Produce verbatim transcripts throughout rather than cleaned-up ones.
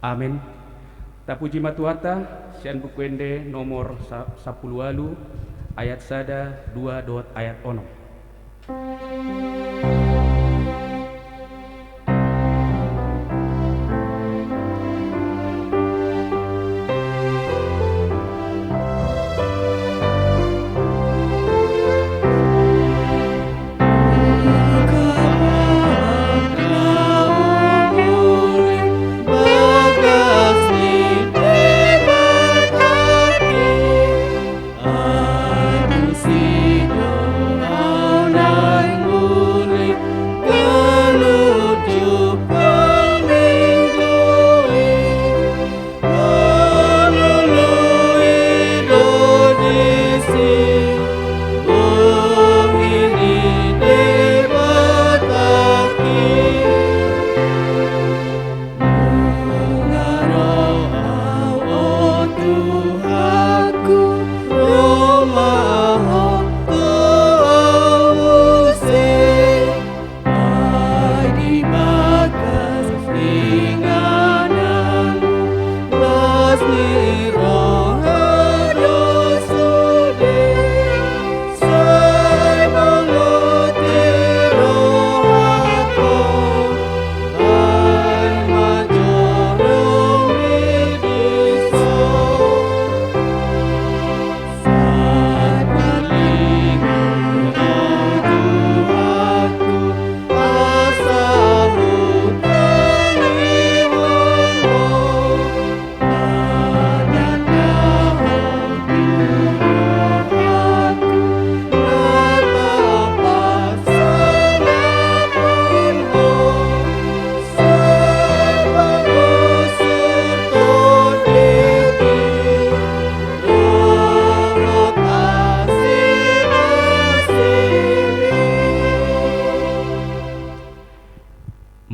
Amen. Tapuji ma Tuhanta, sian Buku Ende nomor sa-, sampulu ualu, ayat sada, dua dohot ayat onom.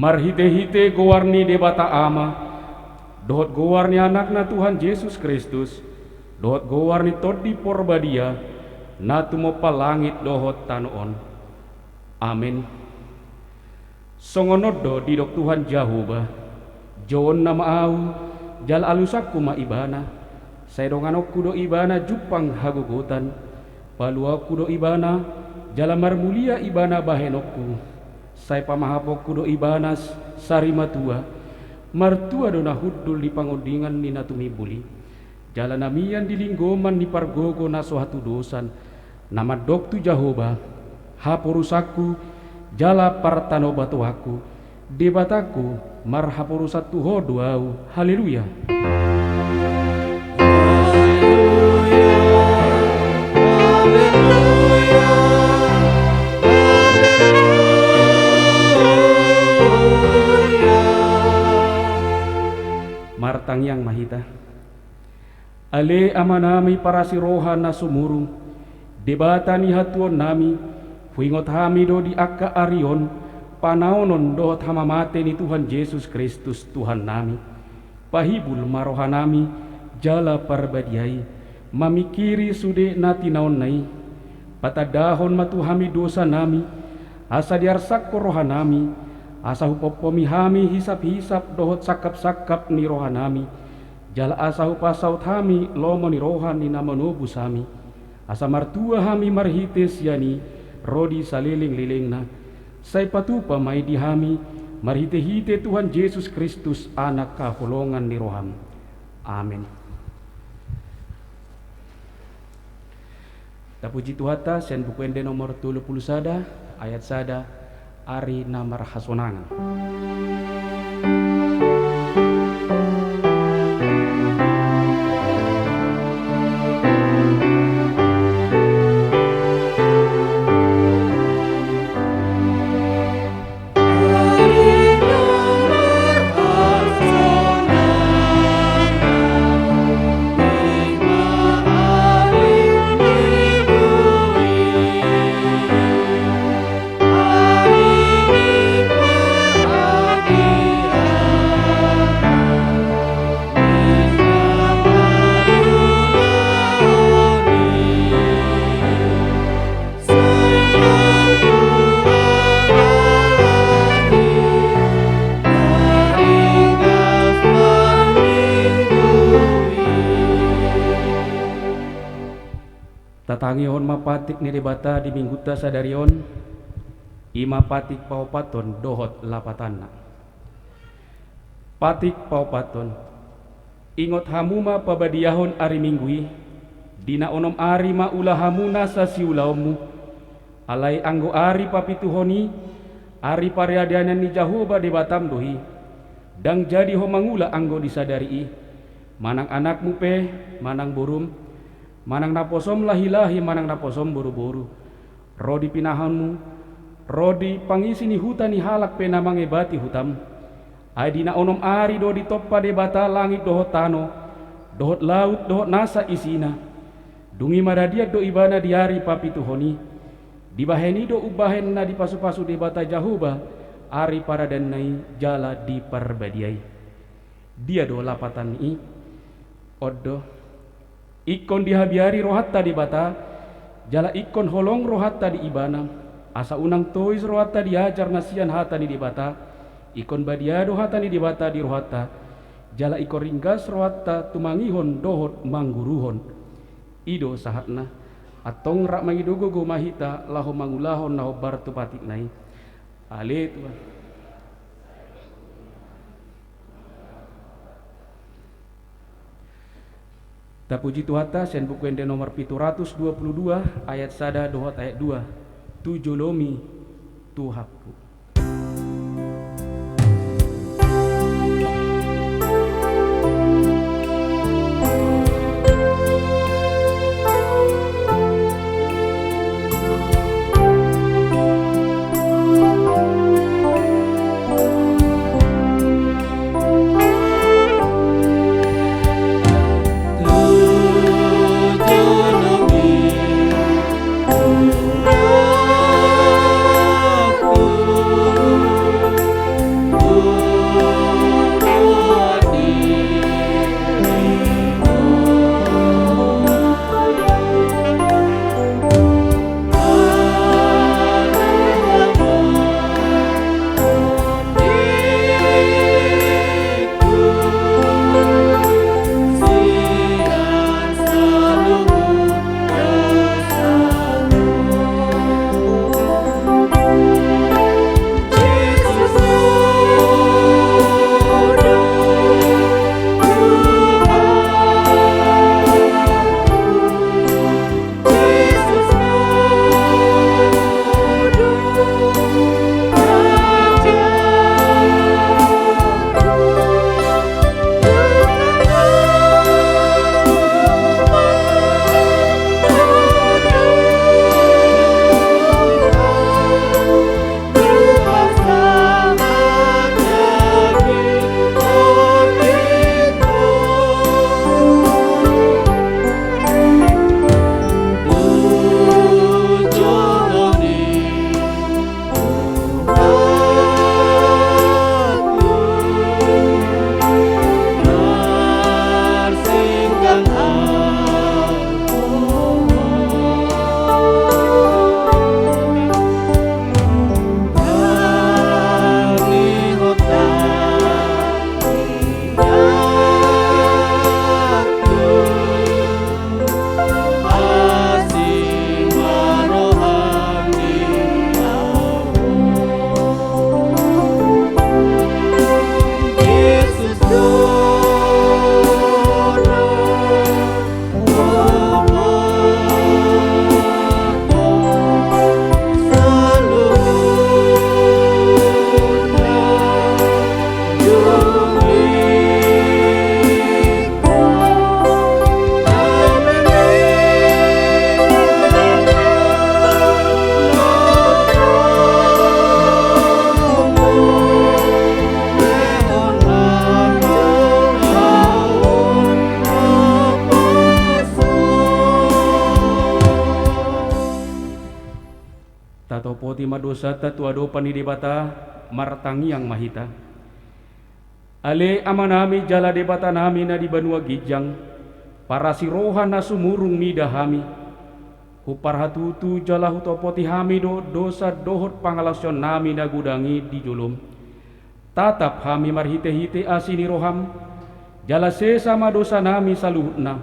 Marhitehite goar ni Debata Ama, dohot goar ni Anakna Tuhan Jesus Kristus, dohot goar ni Tondi Porbadia, na tumompa langit dohot tano on. Amen. Songon on do didok Tuhan Jahowa: Jouonna ma Ahu, jala alusanku ma ibana. Sai donganonku do ibana jumpang hagogotan. Paluaonku do ibana, jala marmulia ibana bahenonku. Sai pamahaponku do ibana s-, sari matua. Martua do na hundul di pangondingan ni na tumimbul i, jala na mian di linggoman ni pargogo na so hatudosan, na mandok tu Jahowa: Haporusanku, jala partanobatoanku, Debatangku, marhaporusan tu Ho do ahu. Haleluya. Martangiang ma hita. Ale Amanami parasi roha na sumurung, Debata ni hatuaonnami, huingot hami do di angka ari on panaonon dohot hamamate ni Tuhan Jesus Kristus Tuhannami. Pahibul ma rohanami jala parbadia i mamingkiri sude na tinaonna i. Patandahon ma tu hami dosanami, asa diarsakkon rohanami, asa hupompomi hami hisaphisap dohot sangkapsangkap ni rohanami, jala asa hupasaut hami lomo ni roha ni na manobus hami, asa martua hami marhite sian i ro di salelenglelengna. Sai patupa ma i di hami marhitehite Tuhan Jesus Kristus, Anak haholongan ni roham. Amen. Tapuji Tuhanta, sian Buku Ende nomor tolu pulu sada, ayat sada, ari na marhasonangan. Tatangihon ma patik ni Debata di minggunta sadari on, i ma patik paopathon dohot lapatanna. Patik paopathon. Ingot hamu ma pabadiahon ari Minggu i, di na onom ari ma ula hamu nasa siulaonmu. Alai anggo ari papituhon i, ari paradanan ni Jahowa Debatam do i. Ndang jadi ho mangula anggo di sadari i, manang anakmu pe, manang borum, manang naposom lahilahi, manang naposom boruboru, ro di pinahanmu, ro di pangisi ni huta ni halak pe na mangebati hutam. Ai di na onom ari do ditompa Debata langit dohot tano, dohot laut dohot nasa isina. Dung i maradian do ibana di ari papituhon i. Dibahen i do umbahen na dipasupasu Debata Jahowa ari paradanna i jala di parbadia i. Dia do lapatan i? On do. Ingkon dihabiari rohanta Debata, jala ingkon holong rohanta di Ibana, asa unang tois rohanta diajar na sian hata ni Debata. Ingkon badia do hata ni Debata di rohanta, jala ingkon ringgas rohanta tumangihon dohot mangguruhon. I do sahatna. Antong rap mangido gogo ma hita laho mangulahon na hombar tu patikna i. Ale Tuhan. Tapuji Tuhanta, sian Buku Ende nomor pitu ratus dua puluh dua, ayat sada dohot ayat dua. Tu jolomi, Tuhanku. Tatopoti ma dosanta tu adopan ni Debata, martangiang ma hita. Ale Amanami jala Debatanami na di banua ginjang, parasi roha na sumurung mida hami. Huparhatutu jala hutopoti hami do dosa dohot pangalaosionnami na godang i di jolom. Tatap hami marhitehite asi ni roham, jala sesa ma dosanami saluhutna,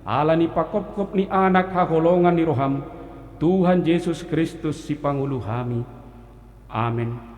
Ala ni panghophop ni Anak haholongan ni roham, Tuhan Jesus Kristus Sipangolu hami. Amen.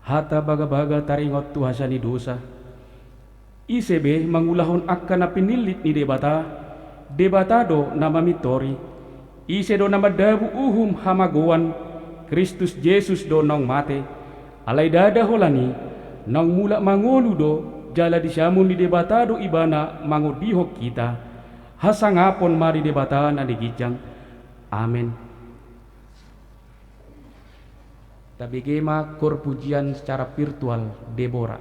Hata bagabaga taringot tu hasea ni dosa. Ise be mangulahon angka na pinillit ni Debata? Debata do na mamintori. Ise do na mandabu uhum hamagoan? Kristus Jesus do naung mate. Alai ndada holan i, naung mulak mangolu do, jala di siamun ni Debata do Ibana mangondihon hita. Hasangapon ma di Debata na di ginjang. Amen. Tabege ma kor pujian secara virtual Debora.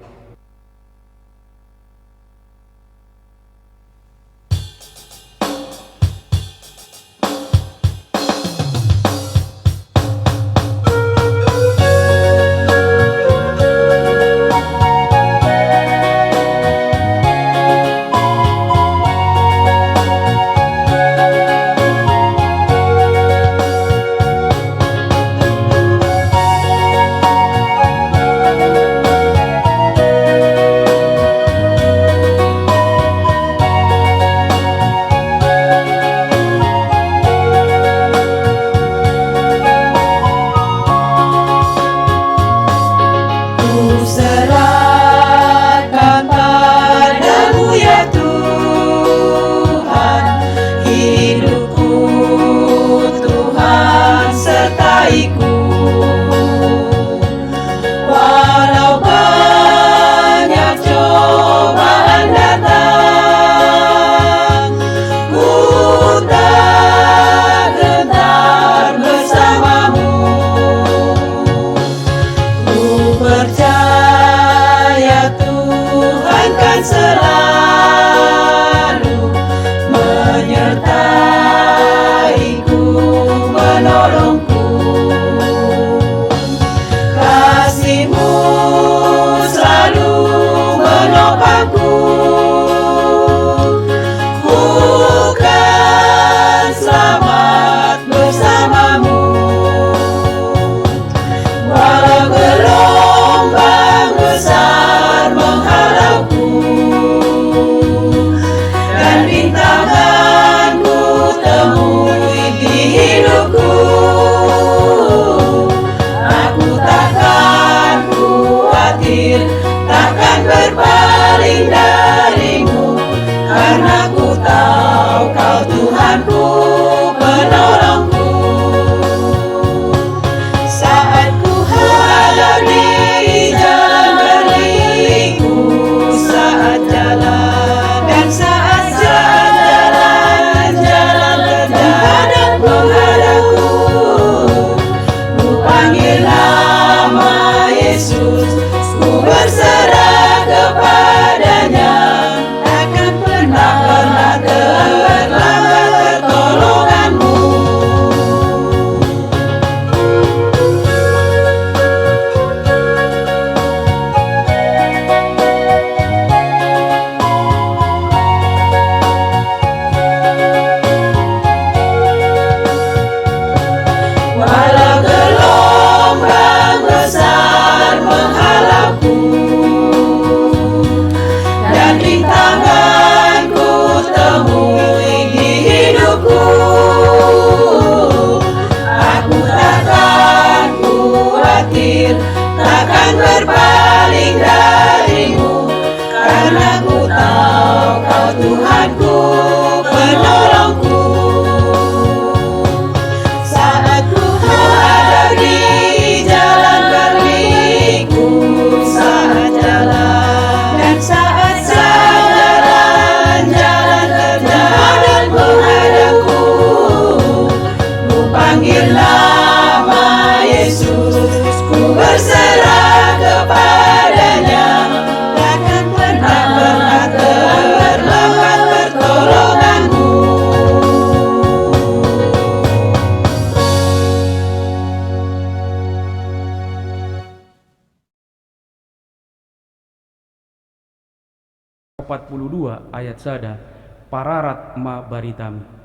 dua ayat sada, pararat ma baritami.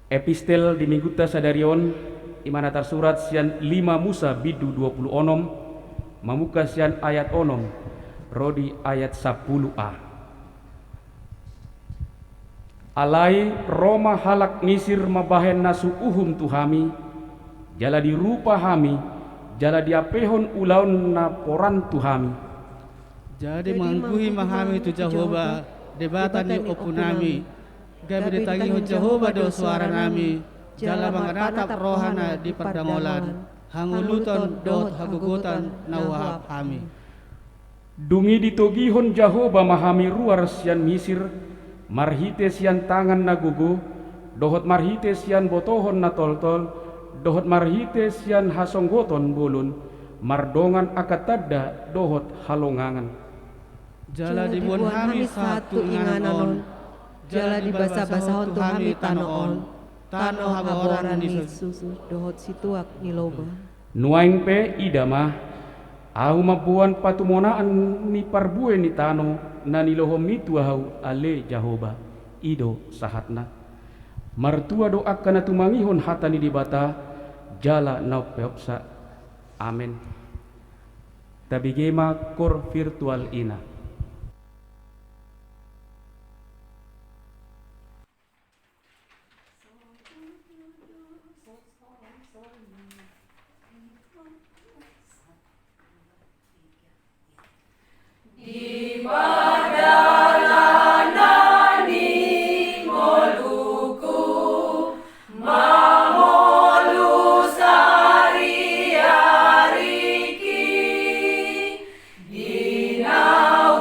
Epistel di minggunta sadari on, i ma na tarsurat sian lima Musa bindu dua pulu onom, mamungka sian ayat onom ro di ayat sampulu a. Alai ro ma halak Misir mambahen na so uhum tu hami, jala dirupa hami, jala diampehon ulaon na poran tu hami. Jadi mangangguhi ma hami tu Jahowa, Debata ni ompunami, gabe ditangihon Jahowa do soaranami, jala manganatap rohana di pardangolan, hangoluton dohot hagogotan na huahap hami. Dung i ditogihon Jahowa ma hami ruar sian Misir, marhite sian tangan na gogo, dohot marhite sian botohon na toltol, dohot marhite sian hasonggoton bolon, mardongan angka tanda dohot halongangan. Jala diboan hami sahat tu inganan on, jala dibasabasahon tu hami tano on, tano haboaran ni susu dohot situak ni loba. Nuaeng pe ida ma, ahu mamboan patumonaan ni parbue ni tano na nilohomi tu ahu, ale Jahowa, i do sahatna. Martua do angka na tumangihon hata ni Debata, jala na umpeopsa. Amen. Tabege ma koor virtual ina. Di pardalanan ni ngolungku, mangolu sariariki, di na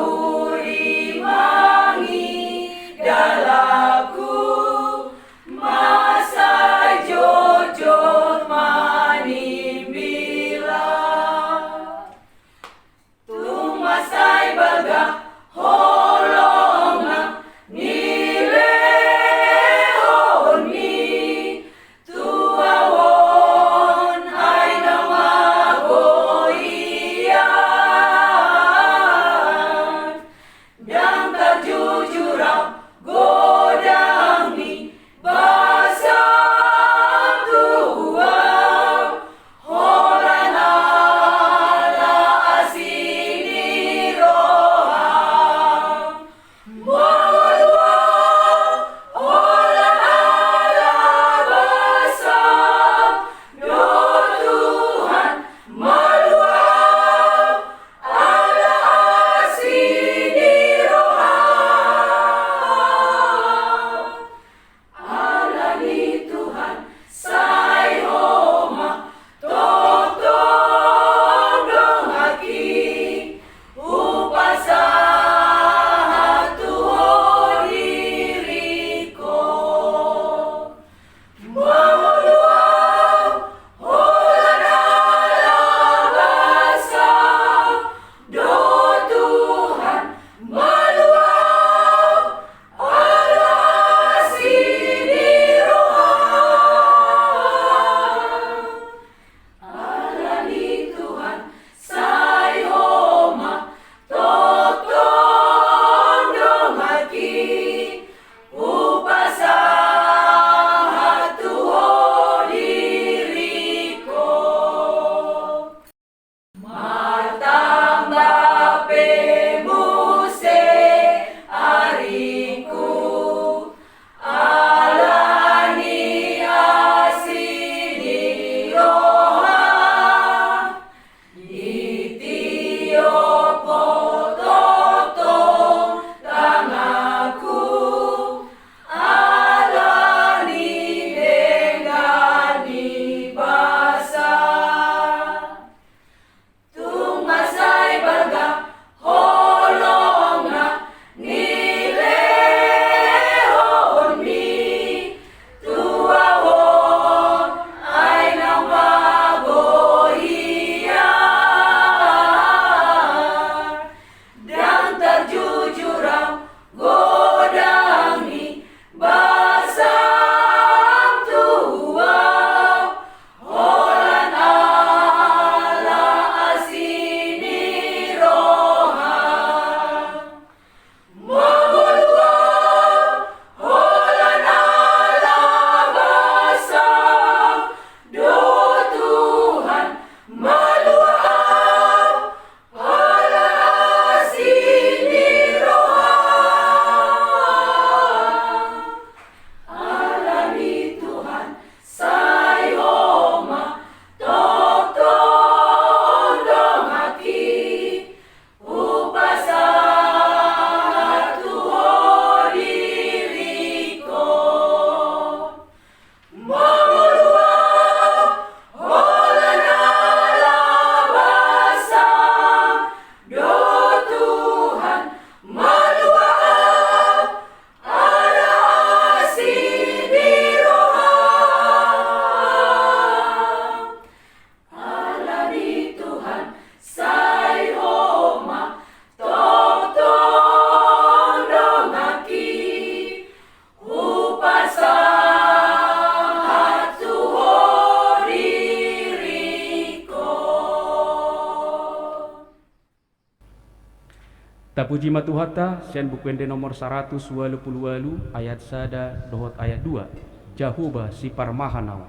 Tapuji ma Tuhanta, sian Buku Ende nomor saratus ualu pulu ualu, ayat sada dohot ayat dua. Jahowa siparmahan ahu.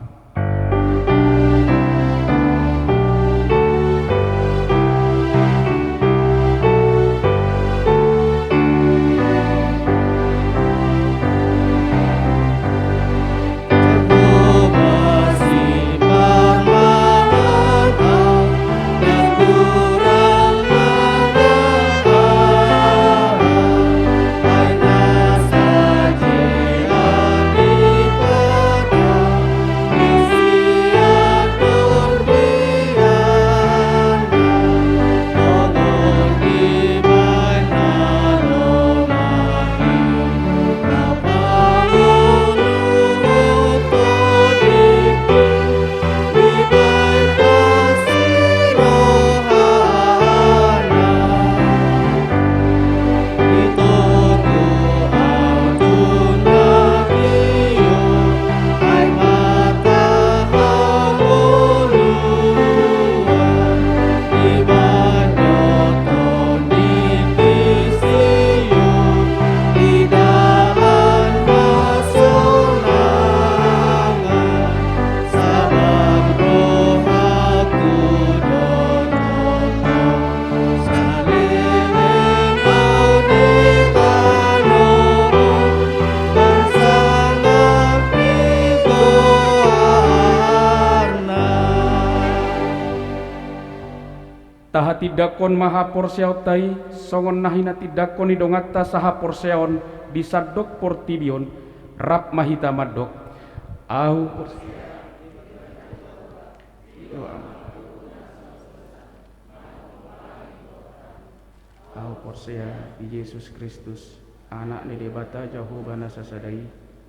Tahatindangkon ma haporseaonta i, songon na hinatindangkon ni donganta sahaporseaon di sandok portibi on, rap ma hita mandok. Ahu porsea. Ahu porsea di Jesus Kristus, Anak ni Debata Jahowa na sasada i,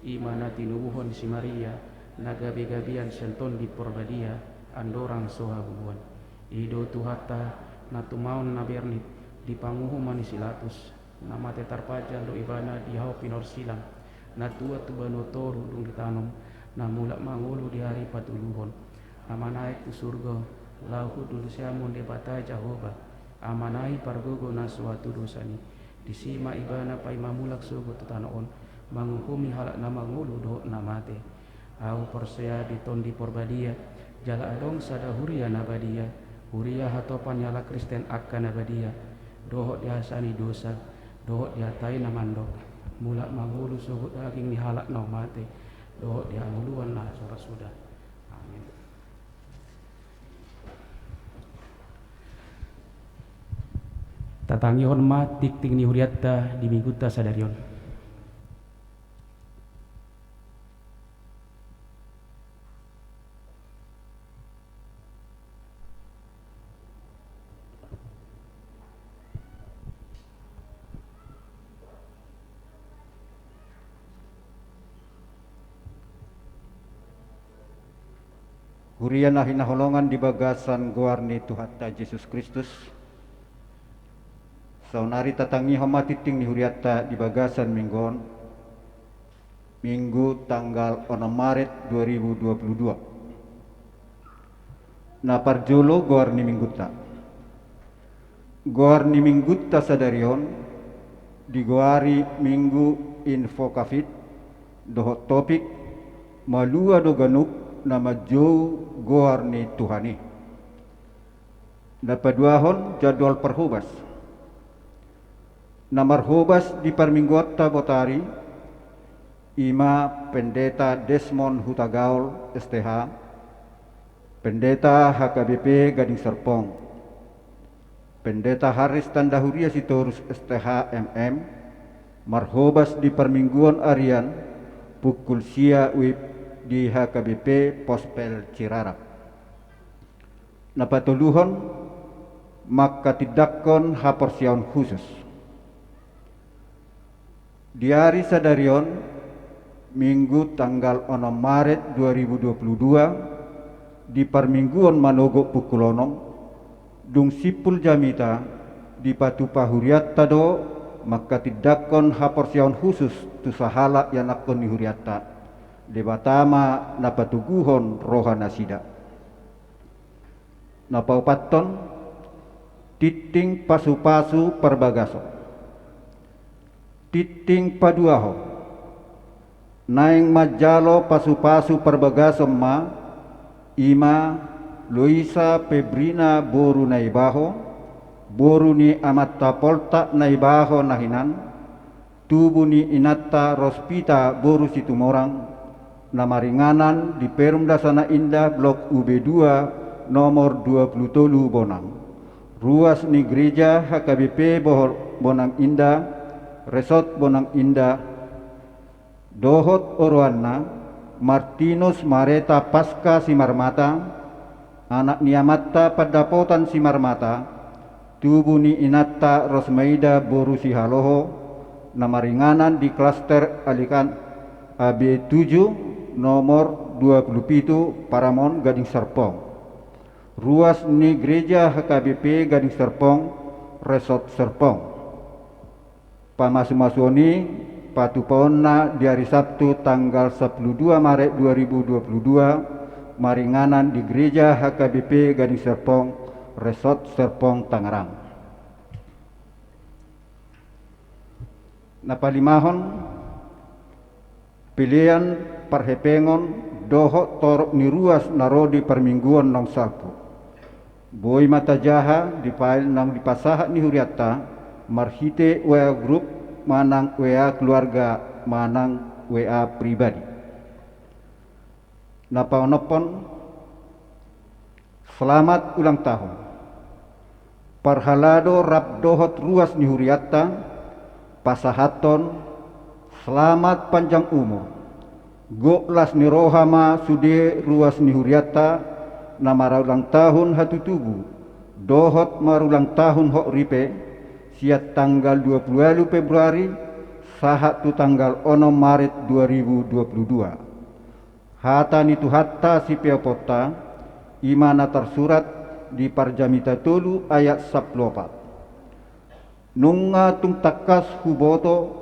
i ma na tinubuhon si Maria, na gabe-gabean sian Tondi Porbadia, andorang so habubuhan. I do Tuhanta, na tumaon na bernit di panguhuman ni si Latus, na mate tarpajal do ibana di hau pinorsilang, na tuat tu banua toru dung ditanom, na mulak mangolu di ari patoluhon, na manaek tu surgo, laho hundul siamun Debata Jahowa, Ama nai pargogo na so hatudosan i. Disi ma ibana paima mulak sogot tu tano on, manguhumi halak na mangolu dohot na mate. Ahu porsea di Tondi Porbadia, jala adong sada huria na badia, huria hatopan ni halak Kristen angka na badia, dohot di hasa ni dosa, dohot di hata i na mandok, mulak mangolu sogot daging ni halak na mate, dohot di hangoluan na so ra suda. Amin. Tatangihon ma tingting ni hurianta di Minggunta sadari on. Huria na hinaholongan di bagasan goar ni Tuhanta Jesus Kristus, saonari tatangihon ma tingting ni hurianta di bagasan minggu on, Minggu tanggal onom Maret dua ribu dua puluh dua. Na parjolo goar ni minggunta. Goar ni minggunta sadari on digoari Minggu Invocavit dohot topik malua do ganup na manjou goar ni Tuhan i. Na paduahon jadwal parhobas. Na marhobas di parmingguanta botari, i ma Pendeta Desmond Hutagaol, S T H, Pendeta H K B P Gading Serpong, Pendeta Harris Tanda Huria Sitorus, S T H, M M, marhobas di parmingguon arian pukul sia wib di H K B P Pospel Cirarap. Na patoluhon, mangkatindangkon haporseaon khusus. Di ari sadari on, Minggu tanggal onom Maret dua ribu dua puluh dua, di parmingguon manogot pukul onom, dung simpul jamita, dipatupa hurianta do mangkatindangkon haporseaon khusus tu sahalak ianakhon ni hurianta. Debata ma na patoguhon roha nasida. Na paopathon, tingting pasupasu parbagason. Tingting paduahon. Naeng manjalo pasupasu parbagason ma, i ma Loisa Febrina boru Naibaho, boru ni amanta Poltak Naibaho na hinan, tubu ni inanta Rospita boru Situmorang, na maringanan di Perum Dasana Indah Blok U B dua nomor dua pulu tolu Bonang. Ruas ni Gereja H K B P Bohol Bonang Indah, Resort Bonang Indah, dohot oroanna, Martinus Mareta Paska Simarmata, anak ni amanta Pandapotan Simarmata, tubu ni inanta Rosmaida boru Sihaloho, na maringanan di klaster Alikan A B tujuh nomor dua pulu pitu Paramon Gading Serpong. Ruas ni Gereja H K B P Gading Serpong, Resort Serpong. Pamasumasuon i patupaonna di ari Sabtu tanggal sampulu dua Maret dua ribu dua pulu dua, maringanan di Gereja H K B P Gading Serpong, Resort Serpong Tangerang. Na palimahon, pelean parhepengon dohot torop ni ruas na ro di parmingguon naung salpu. Boi ma tajaha di file naung dipasahat ni hurianta marhite W A grup manang W A keluarga manang W A pribadi. Na paonomhon, selamat ulang tahun. Parhalado rap dohot ruas ni hurianta, pasahathon selamat panjang umur. Gok las ni roha ma sude ruas ni hurianta na marulang tahun hatutubu dohot marulang tahun hot ripe, sian tanggal dua pulu ualu Februari sahat tu tanggal onom Maret dua ribu dua pulu dua. Hata ni Tuhanta sipeoponta, i ma na tarsurat di Parjamita tolu ayat sampulu opat. Nunga tung tangkas huboto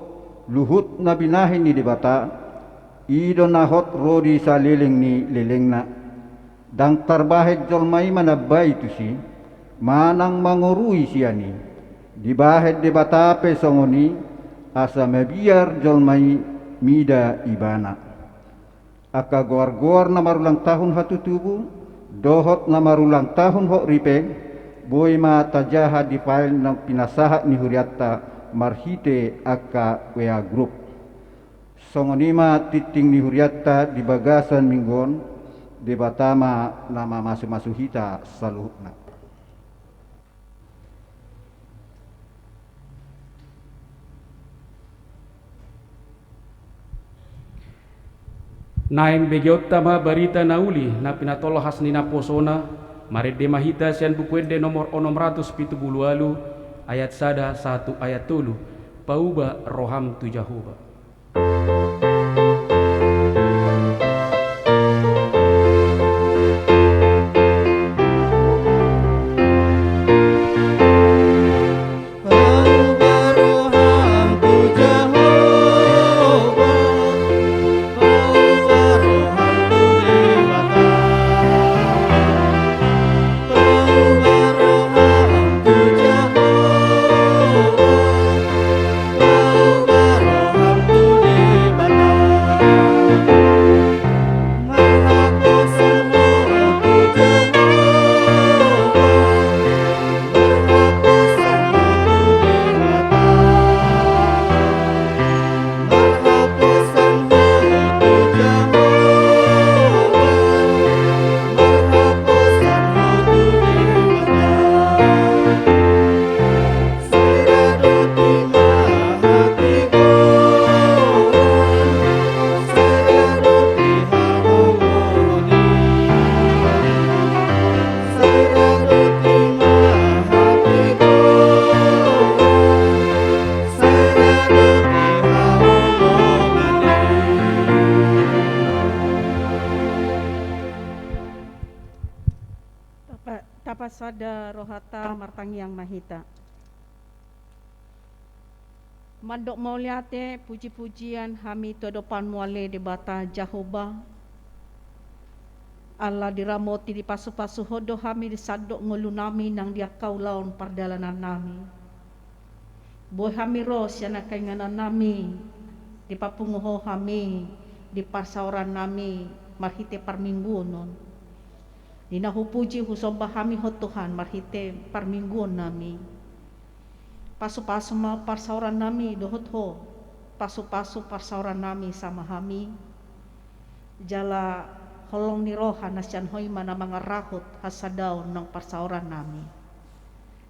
luhut na binahen ni Debata, i do na hot ro di saleleng ni lelengna. Ndang tarbahen jolma i manambai tusi, manang mangorui sian i. Dibahen Debata pe songon i, asa mabiar jolma i mida Ibana. Angka goar-goar na marulang tahun hatutubu dohot na marulang tahun hot ripe, boi ma tajaha di file naung pinasahat ni hurianta marhite angka W A grup. Songon i ma tingting ni hurianta di bagasan minggu on. Debata ma na mamasu-masu hita saluhutna. Naeng begeonta ma barita na uli na pinatolhas ni naposona, marende ma hita sian Buku Ende nomor onom ratus pitu pulu ualu, ayat sada sahat tu ayat tolu. Pauba roham tu Jahowa. Tapa-, tapasada rohata, martangiang ma hita. Mandok mauliate, puji-pujian hami tu adopanmu ale Debata Jahowa. Ala diramoti, dipasu-pasu Ho do hami di sandok ngolunami nang di angka ulaon pardalanannami. Boi hami ro sian angka inganan nami, dipapungu Ho hami di parsaoran nami marhite parmingguon on. Di na hupuji husomba hami Ho Tuhan marhite parmingguon nami. Pasupasu ma parsaoran nami dohot Ho, pasupasu parsaoran nami sama hami. Jala holong ni roha na sian Ho i ma na mangarahut hasadaon nang parsaoran nami.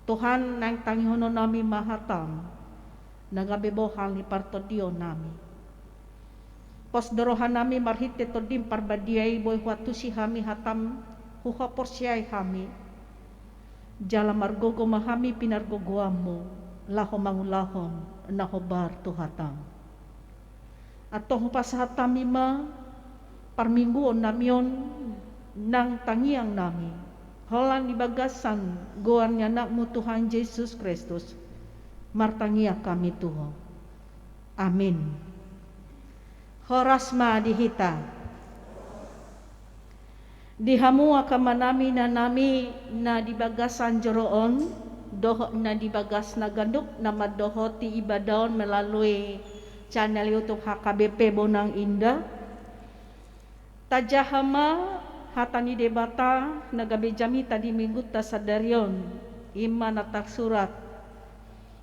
Tuhan, naeng tangihonon nami ma hataM, na gabe bohal ni partondion nami. Pos do roha nami marhite TondiM Parbadia i boi huantusi hami hataM, huhaporseai hami. Jala margogo ma hami pinargogoanMu, laho mangulahon na hombar tu hataM. Antong hupasahat hami ma parmingguon nami on nang tangiang nami, holan di bagasan goar ni AnakMu Tuhan Jesus Kristus, martangiang hami tu Ho. Amin. Horas ma di hita. Di hamu angka amanami, inanami, na di bagasan joro on, dohot na di bagas na ganup na mandohoti ibadah on melalui channel YouTube H K B P Bonang Indah. Tajaha ma hata ni Debata na gabe jamita di minggunta sadari on, i ma na tarsurat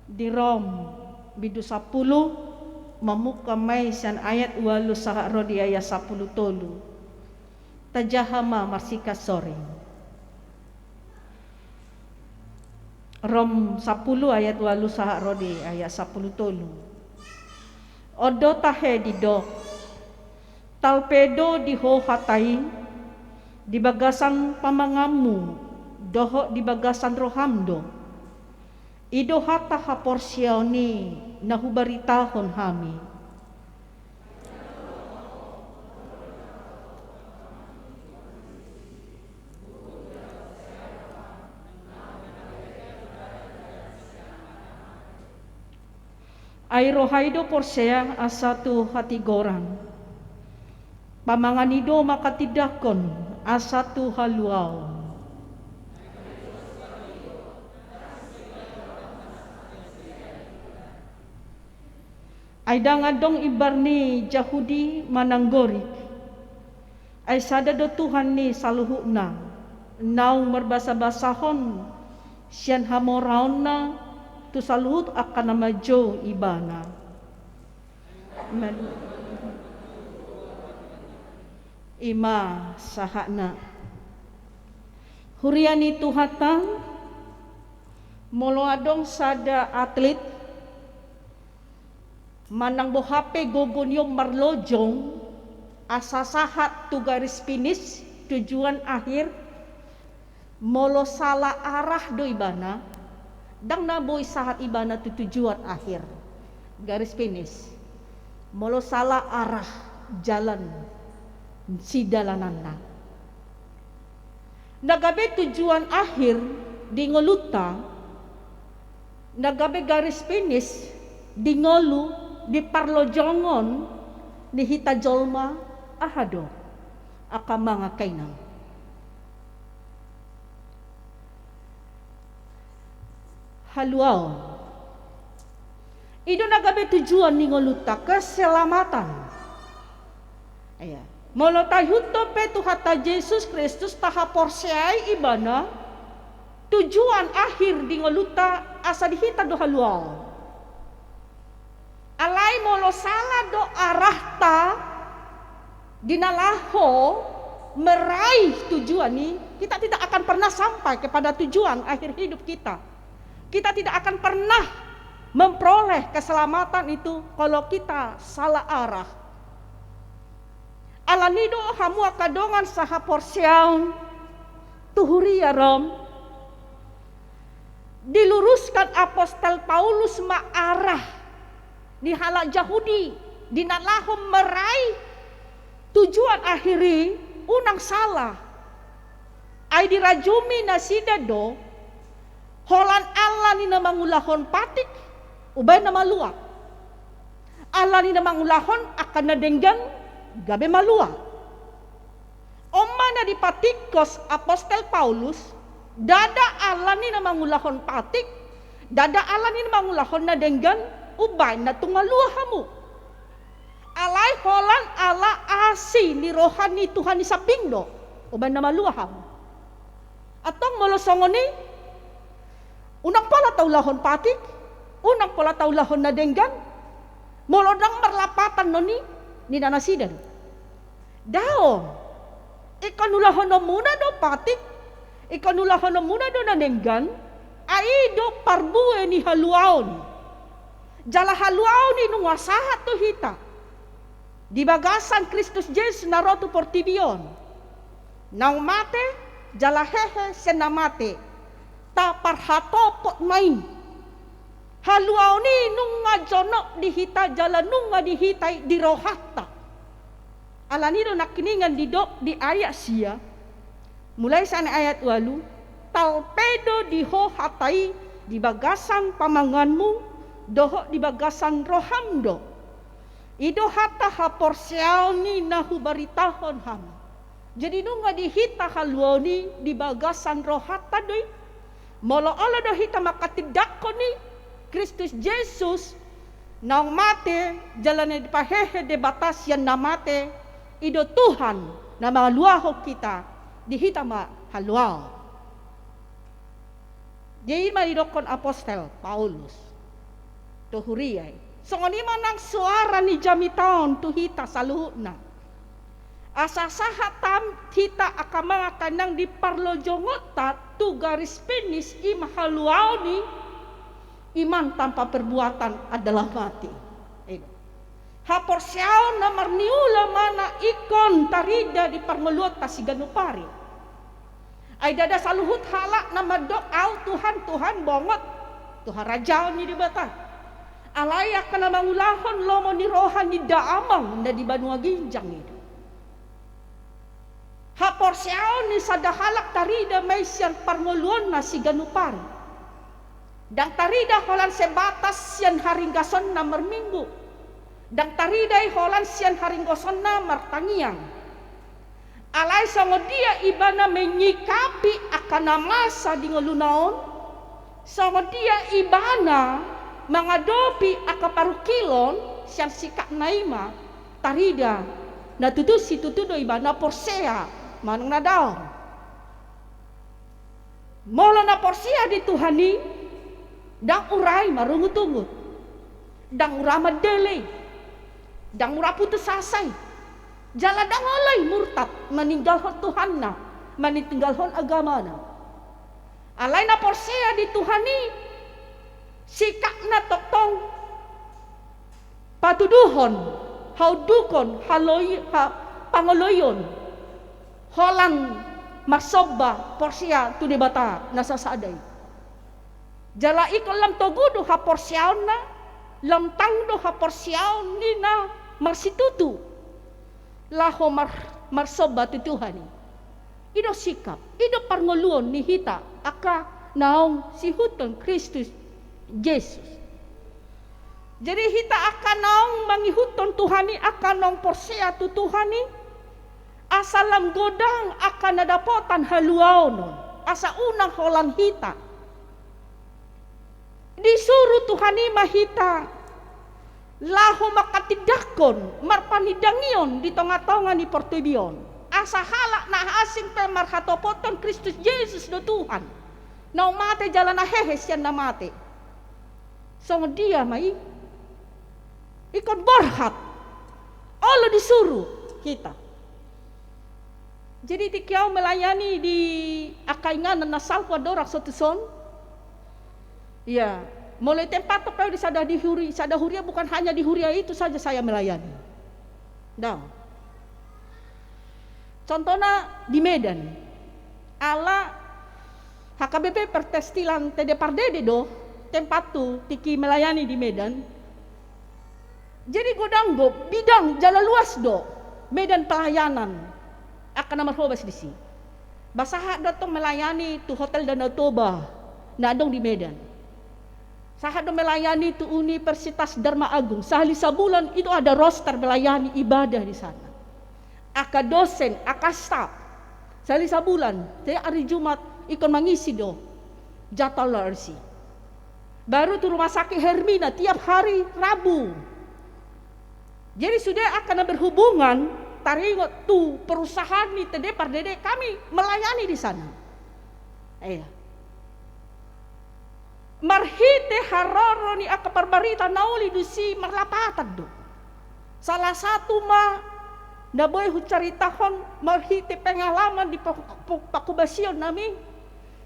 di Rom bindu sampulu, mamungka ma i sian ayat ualu sahat ro di ayat sampulu tolu. Tajaha ma marsikas soring. Rom sampulu ayat ualu sahat ro di ayat sampulu tolu. On do tahe didok, talpe do di ho hata i, di bagasan pamanganmu dohot di bagasan roham do. I do hata haporseaon i na hubaritahon hami. Ai roha i do porsea asa tu hatigoran. Pamangan i do manghatindanghon asa tu haluaon. Ai ndang adong imbar ni Jahudi manang Gorik. Ai sada do Tuhan ni saluhutna, naung marbasabasahon sian hamoraonna tu saluhut angka na manjou Ibana. Amen. I ma sahatna. Huria ni Tuhanta, molo adong sada atlit manang boha pe gogo ni on marlojong asa sahat tu garis finish, tujuan akhir, molo sala arah do ibana, ndang na boi sahat ibana tu tujuan akhir, garis finish. Molo sala arah, jalan, sidalananna. Na gabe tujuan akhir di ngolunta, na gabe garis finish di ngolu, di parlojongon ni hita jolma, aha do? Angka amang, angka inang, haluaon. I do na gabe tujuan ni ngolunta, keselamatan. Iya. Molo taihuthon pe Tuhanta Jesus Kristus, tahaporseai Ibana, tujuan akhir di ngolunta asa di hita do haluaon. Alai molo sala do arahta di na laho meraih tujuan i, kita tidak akan pernah sampai kepada tujuan akhir hidup kita. Kita tidak akan pernah memperoleh keselamatan itu kalau kita salah arah. Alani do hamu angka dongan sahaporseaon tu huria Rom, diluruskan apostel Paulus ma arah ni halak Jahudi di na laho meraih tujuan akhir i, unang sala. Ai dirajumi nasida do holan ala ni na mangulahon patik, umbahen na malua. Ala ni na mangulahon angka na denggan, gabe malua. On ma na dipatingkos apostel Paulus, ndada ala ni na mangulahon patik, Ndada ala ni na mangulahon na denggan umbaen na tung malua hamu. Alai holan ala asi ni roha ni Tuhan i sambing do umbaen na malua hamu. Antong molo songon i, unang pola taulahon patik, unang pola taulahon na denggan, molo ndang marlapatan non i, ninna nasida do. Daong. Ingkon ulahononmuna do patik, ingkon ulahononmuna do na denggan, ai i do parbue ni haluaon i. Jala haluaon i nunga sahat tu hita di bagasan Kristus Jesus na ro tu portibi on. Naung mate, jala hehe sian na mate, taparhatopot ma i. Haluaon i nunga jonok di hita jala nunga di hita i di rohanta. Ala ni do nangkiningan didok di ayat sia, mulai sian ayat ualu, talpe do di ho hata i di bagasan pamanganmu, dohot di bagasan roham do. I do hata haporseaon i na hubaritahon hami. Jadi nunga di hita haluaon i di bagasan rohanta do i. Molo olo do hita manghatindanghon i, Kristus Jesus naung mate, jala na dipahehe Debata sian na mate, i do Tuhan na mangaluahon hita, di hita ma haluaon. Jadi i ma didokkon apostel Paulus tu huria i. Songon i ma nang soara ni jamita on tu hita saluhutna. Asa sahat hita angka amang angka inang di parlojongonta tu garis finish, i ma haluaon i, iman tanpa perbuatan adalah mati. I do. Haporseaon na marniula ma na ingkon tarida di parngoluonta siganup ari. Ai ndada saluhut halak na mandok au Tuhan, Tuhan, bongot tu harajaon ni Debata. Alai angka na mangulahon lomo ni roha ni damang na di banua ginjang i do. Haporseaon ni sada halak tarida ma i sian parngoluonna siganup ari. Ndang tarida holan sebatas sian haringgasonna marminggu. Ndang tarida i holan sian haringgasonna martangiang. Alai songon dia ibana menyikapi angka na masa di ngoluna on, songon dia ibana mangadopi angka parungkilon, sian sikapna i ma tarida na tutu situtu do ibana porsea manang na daong. Molo na porsea di Tuhan i, ndang ura i marungutungut, ndang ura mandele, ndang ura putus asa i, jala ndang olo i murtad maninggalhon Tuhanna, maninggalhon agamana. Alai na porsea di Tuhan i, sikapna tongtong patuduhon, haundukhon, haloi-, ha-, pangoloion, holan marsomba porsea tu Debata na sasada i. Jala ingkon lam togu do haporseaonna, lam tang do haporseaon ni na marsitutu laho mar-, marsomba tu Tuhan i. I do sikap, i do parngoluon ni hita angka naung siihuthon Kristus Jesus. Jadi hita angka naung mangihuthon Tuhan i, angka naung porsea tu Tuhan i, asa lam godang angka na dapotan haluaon on, asa unang holan hita. Disuru Tuhan i ma hita laho manghatindanghon, marpanindangion di tongatonga ni portibi on. Asa halak na asing pe marhatopothon Kristus Jesus do Tuhan, naung mate jala na hehe sian na mate. Songon dia ma i? Ingkon borhat. Olo disuru hita. Jadi tingki au melayani di angka inganan na salpu andorang so tuson. Iya, molo i tempat pe au di sada di huri-, sada huria, bukan hanya di huria itu saja saya melayani. Ndang. Contohna di Medan. Ala H K B P Pertestilan T D Pardede do tempathu tingki melayani di Medan. Jadi godang do, bidang jala luas do medan pelayanan angka na marhobas disi. Ba sahat do antong melayani tu Hotel Danau Toba na adong di Medan. Sahat do melayani tu Universitas Dharma Agung. Sahali sabulan itu ada roster melayani ibadah di sana. Angka dosen, angka staf. Sahali sabulan, jadi hari Jumat ingkon mangisi do jadwal R C. Baru tu Rumah Sakit Hermina tiap hari Rabu. Jadi sude angka na berhubungan, taringot tu perusahaan ni T D Pardede, kami melayani di sana. Iya. Marhite haroro ni angka parbarita na uli disi marlapatan do. Salah satu ma na boi hucaritahon marhite pengalaman di pa-, pa-, pakubasion nami,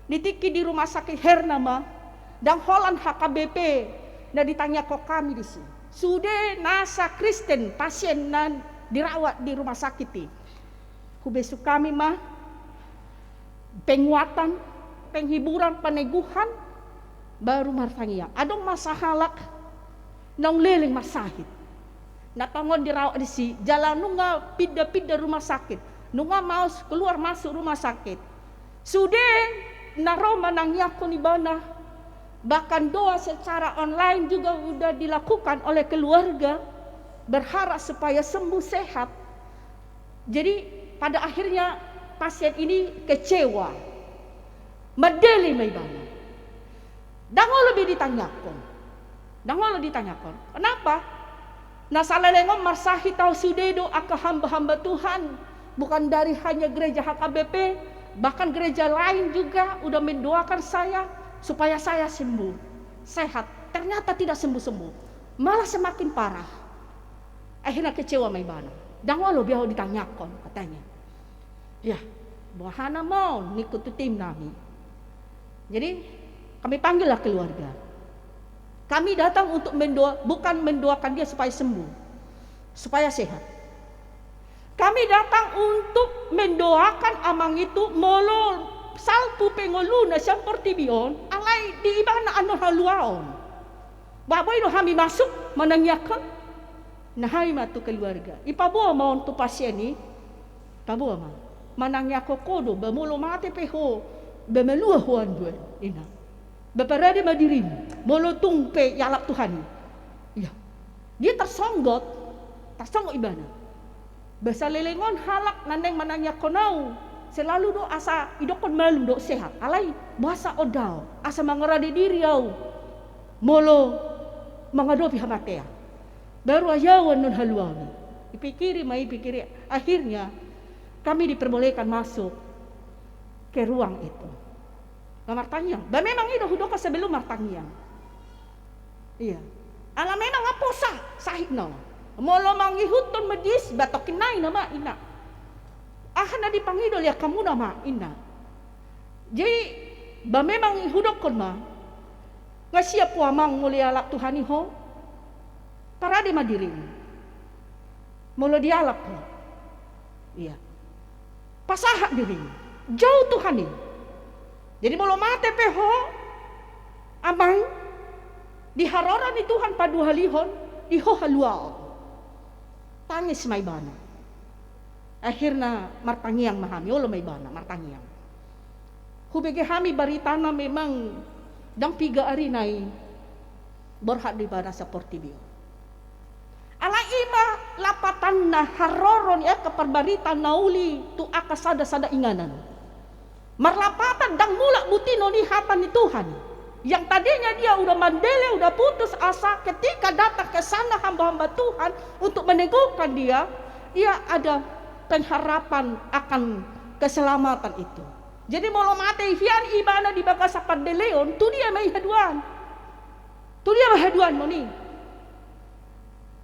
di tingki di Rumah Sakit Herna ma, ndang holan H K B P na ditangiangkon hami disi. Sude nasa Kristen pasien na dirawat di rumah sakit i. Hubesuk hami ma penguatan, penghiburan, peneguhan, baru martangiang. Adong ma sahalak naung leleng marsahit. Na tongon dirawat disi, jala nunga pinda-pinda rumah sakit. Nunga maus keluar masuk rumah sakit. Sude na ro manangiangkon ibana, bahkan doa secara online juga udah dilakukan oleh keluarga, berharap supaya sembuh sehat. Jadi, pada akhirnya pasien ini kecewa. Mandele ma ibana. Ndang olo be ditangiangkon. Ndang olo ditangiangkon. Kenapa? Na saleleng on marsahit ahu, sude do angka hamba-hamba Tuhan, bukan dari hanya gereja H K B P, bahkan gereja lain juga udah mendoakan saya supaya saya sembuh, sehat. Ternyata tidak sembuh-sembuh, malah semakin parah. Akhirna kecewa ma ibana. Ndang olo be ahu ditangiangkon, katanya. Ya, boha nama on, ningku tu tim nami. Jadi, kami panggillah keluarga. Kami datang untuk mendoa-, bukan mendoakan dia supaya sembuh, supaya sehat. Kami datang untuk mendoakan amang itu, molo salpu pe ngoluna sian portibi on, alai di ibana annon haluaon. Ba boi do hami masuk manangiangkon? Nang hami ma tu keluarga. Ipaboa ma on tu pasien i. Paboa ma. Manangiangkon ho do, ba molo mate pe ho, ba malua ho anduan, ninna. Ba parade ma dirim, molo tung pe ialap Tuhan i. Iya. Dia tersonggot, tersonggot ibana. Ba saleleng on halak na naeng manangiangkon ahu, selalu do asa idokkon malum dohot sehat. Alai boasa on dao, asa mangarade diri ahu, molo mangadopi hamatean. Baru ahu annon haluaon i. Ipikiri ma i, pikiri. Akhirnya kami diperbolehkan masuk ke ruang itu. Ba martangiang. Ba memang i do hudokkon sebelum martangiang. Iya. Ala memang aposa, sahit na. Molo mangihuthon medis, ba tongkin nai nama, ninna. Aha na dipangido ni angka muna ma, ninna. Jadi, ba memang hudokkon ma. Nga siap ho amang molo ialap Tuhan i ho. Parade ma dirim. Molo dialap ho. Iya. Pasahat dirim. Jou Tuhan i. Jadi molo mate pe ho, amang, di haroro ni Tuhan paduahalihon, di ho haluaon. Tangis ma ibana. Akhirna martangiang ma hami, olo ma ibana martangiang. Hubege hami baritana memang ndang piga ari nai borhat do ibana sian portibi on. Alai i ma lapatanna haroro ni angka parbarita na uli tu angka sada-sada inganan. Marlapatan ndang mulak butinon i hata ni Tuhan. Yang tadinya dia udah mandele, udah putus asa, ketika datang ke sana hamba-hamba Tuhan untuk meneguhkan dia, ia ada pengharapan akan keselamatan itu. Jadi molo mate hian ibana di bagasan pandeleon, tu dia ma i haduan. Tu dia ma haduan moni.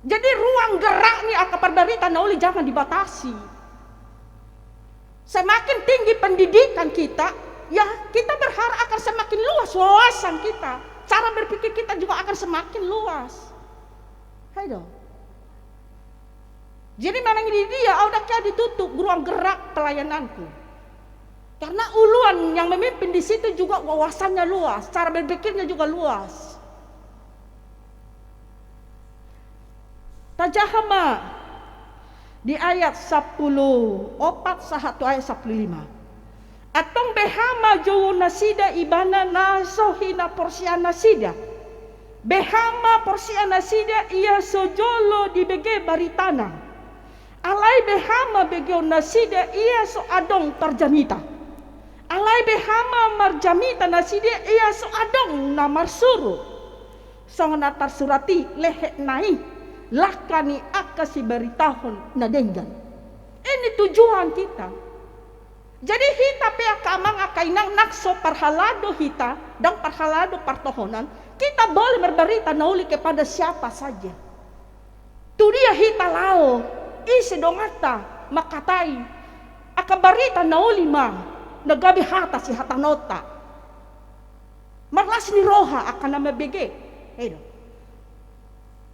Jadi ruang gerak ni angka parbarita na uli jangan dibatasi. Semakin tinggi pendidikan kita, ya kita berharap akan semakin luas wawasan kita. Cara berpikir kita juga akan semakin luas. Hai do. Jadi manang di dia, au dak ya ditutup ruang gerak pelayananku. Karena uluan yang memimpin di situ juga wawasannya luas, cara berpikirnya juga luas. Tajaha ma di ayat sampulu opat sahat tu ayat sampulu lima. Antong beha ma jouon nasida ibana na so hinaporseaan nasida. Beha ma porseaan nasida ia so jolo dibege baritana. Alai beha ma begeon nasida ia so adong parjamita. Alai beha ma marjamita nasida ia so adong na marsuru. Songon na tarsurat i, lehekna i langka ni angka sibaritahon na denggan. Ini tujuan hita. Jadi hita pe angka amang, angka inang, nang so parhalado hita, ndang parhalado partohonan, kita boleh marbarita na uli kepada siapa saja. Tu dia hita laho, ise donganta mangkatai, angka barita na uli ma na gabe hata sihatanonta. Marlas ni roha angka na mambege. Edo.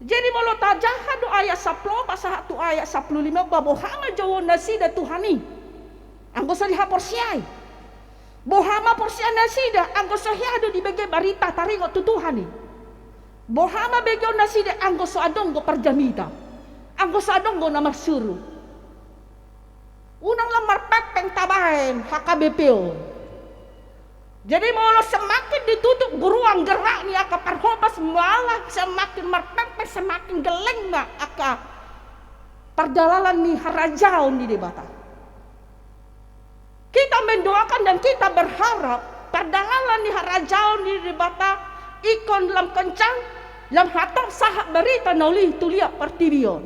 Jadi molo tajaha do ayat sampulu opat sahat tu ayat sampulu lima, ba boha ma jouon nasida Tuhan i anggo so dihaporseai? Boha ma porseaon nasida anggo so hea do dibege barita taringot tu Tuhan i? Boha ma begeon nasida anggo so adong do parjamita, anggo so adong do na marsuru? Unang lam marpengpeng tabaen H K B P on. Jadi molo semakin ditutup geruang gerak ni angka parhobas, malah semakin marpengpeng, semakin gelleng ma angka pardalanan ni harajaon ni Debata. Kita mendoakan dan kita berharap pardalanan ni harajaon ni Debata ingkon lam kencang, lam hatop sahat barita na uli tu liat portibi on.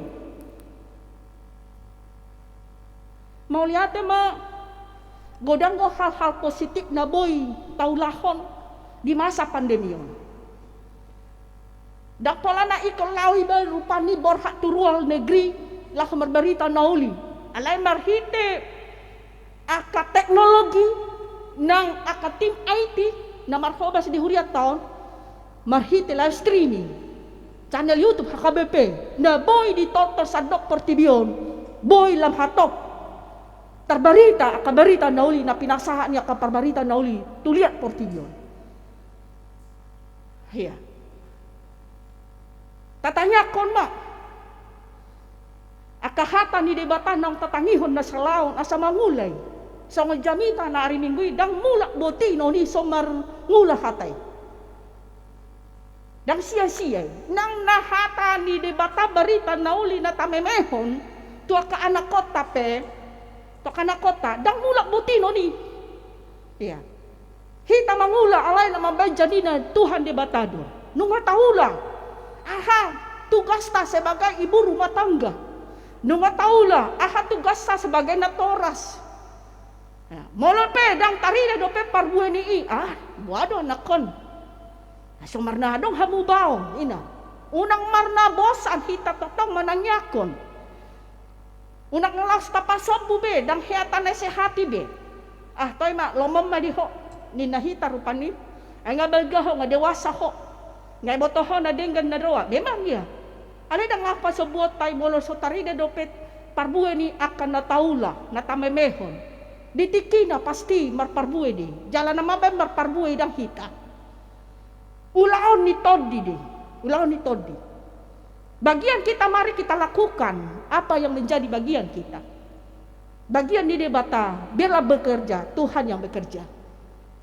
Mauliate ma, godang do hal-hal positif na boi taulahon di masa pandemi on. Ndang pola na ingkon laho iba rupani borhat tu luar negeri laho marbarita na uli. Alai marhite angka teknologi nang angka tim I T na marhobas di hurianta on, marhite live streaming channel YouTube H K B P na boi ditonton sandok portibi on, boi lam hatop tarbarita angka barita na uli na pinasahat ni angka parbarita na uli tu liat portibi on. Ia. Tatangiangkon ma angka hata ni Debata naung tatangihon na salaon asa mangula i. Songon jamita na ari Minggu i, ndang mulak botinon i so mangula hata i. Ndang sia-sia i. Nang na hata ni Debata, barita na uli na tamemehon tu angka anakkonta pe, tu angka anakkonta, ndang mulak botinon i. Ia. Hita mangula, alai na mambaen jadina Tuhan Debata do. Nunga taula aha tugasta sebagai ibu rumah tangga. Nunga taula aha tugasta sebagai natoras. Ia, molo pe ndang tarida dope parbue ni i, ah, boha do anakkon. Asa marna adong hamu baon, ina. Unang marna bosan hita tongtong manangiangkon. Unang laos tapasombu be, ndang hea tanasehati be. Ah, toe ma, lomo ma di ho, ninna hita rupani. Ai nga balga ho, nga dewasa ho. Nga iboto ho na denggan na roa. Memang ia. Alai ndang laho pasombuonta i molo so tarida dope parbue ni angka na taula, na tamemehon. Di tingkina pasti marparbue do i. Jala na mambaen marparbue i ndang hita. Ulaon ni tondi do i. Ulaon ni tondi. Bagian kita, mari kita lakukan apa yang menjadi bagian kita. Bagian ni Debata, biarlah bekerja, Tuhan yang bekerja.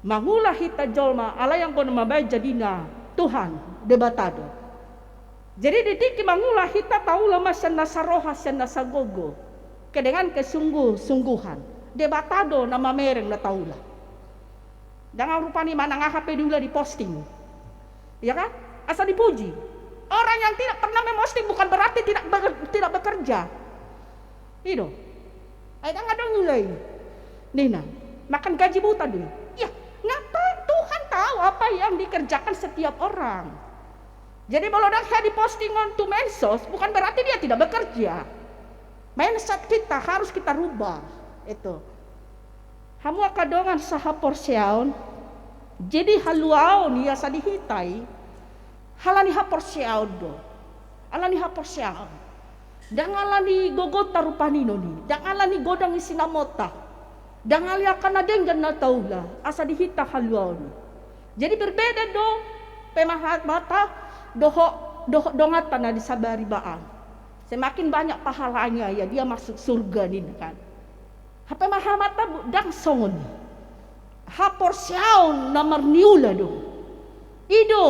Mangula hita jolma, alai anggo na mambaen jadina Tuhan, Debata do. Jadi di tingki mangula hita, taula ma sian nasa roha, sian nasa gogo. Ke dengan kesungguh-sungguhan. Debata do na mamereng na taula. Ndang rupani manang aha pe diula diposting. Iya kan? Asa dipuji. Orang yang tidak pernah memposting bukan berarti tidak ber-, tidak bekerja. I do. Ai ndang adong ula i. Ninna, makan gaji buta do i. Iya, nga ta-, Tuhan tahu apa yang dikerjakan setiap orang. Jadi molo ndang hea diposting on tu medsos, bukan berarti dia tidak bekerja. Mindset kita harus kita rubah. Itu. Hamu angka dongan sahaporseaon, jadi haluaon i asa di hita i, ala ni haporseaon do. Ala ni haporseaon. Ndang ala ni gogonta rupani ninna i, ndang ala ni godang ni sinamonta. Ndang ala ni angka na denggan na taula, asa di hita haluaon i. Jadi berbeda do pemahamananta dohot, dohot donganta na di Samaribaan. Semakin banyak pahalanya, ya, dia masuk surga ninna kan. Hape mahamata bu-, ndang songon i. Haporseaon na marniula do. I do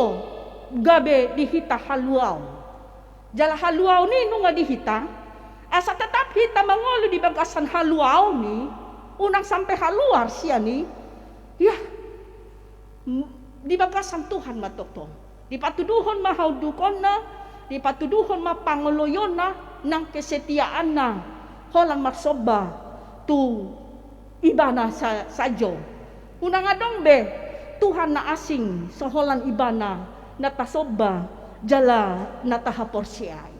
gabe di hita haluaon. Jala haluaon i nunga di hita, asa tetap hita mangolu di bagasan haluaon i, unang sampe haluar sian i, ya, m-, di bagasan Tuhan ma tongtong. Dipatuduhon ma haundukonna, dipatuduhon ma pangoloionna, nang kesetiaanna, holan marsomba tu ibana sa-, sajo. Unang adong be Tuhan na asing, so holan ibana na tasomba, jala na tahaporseai.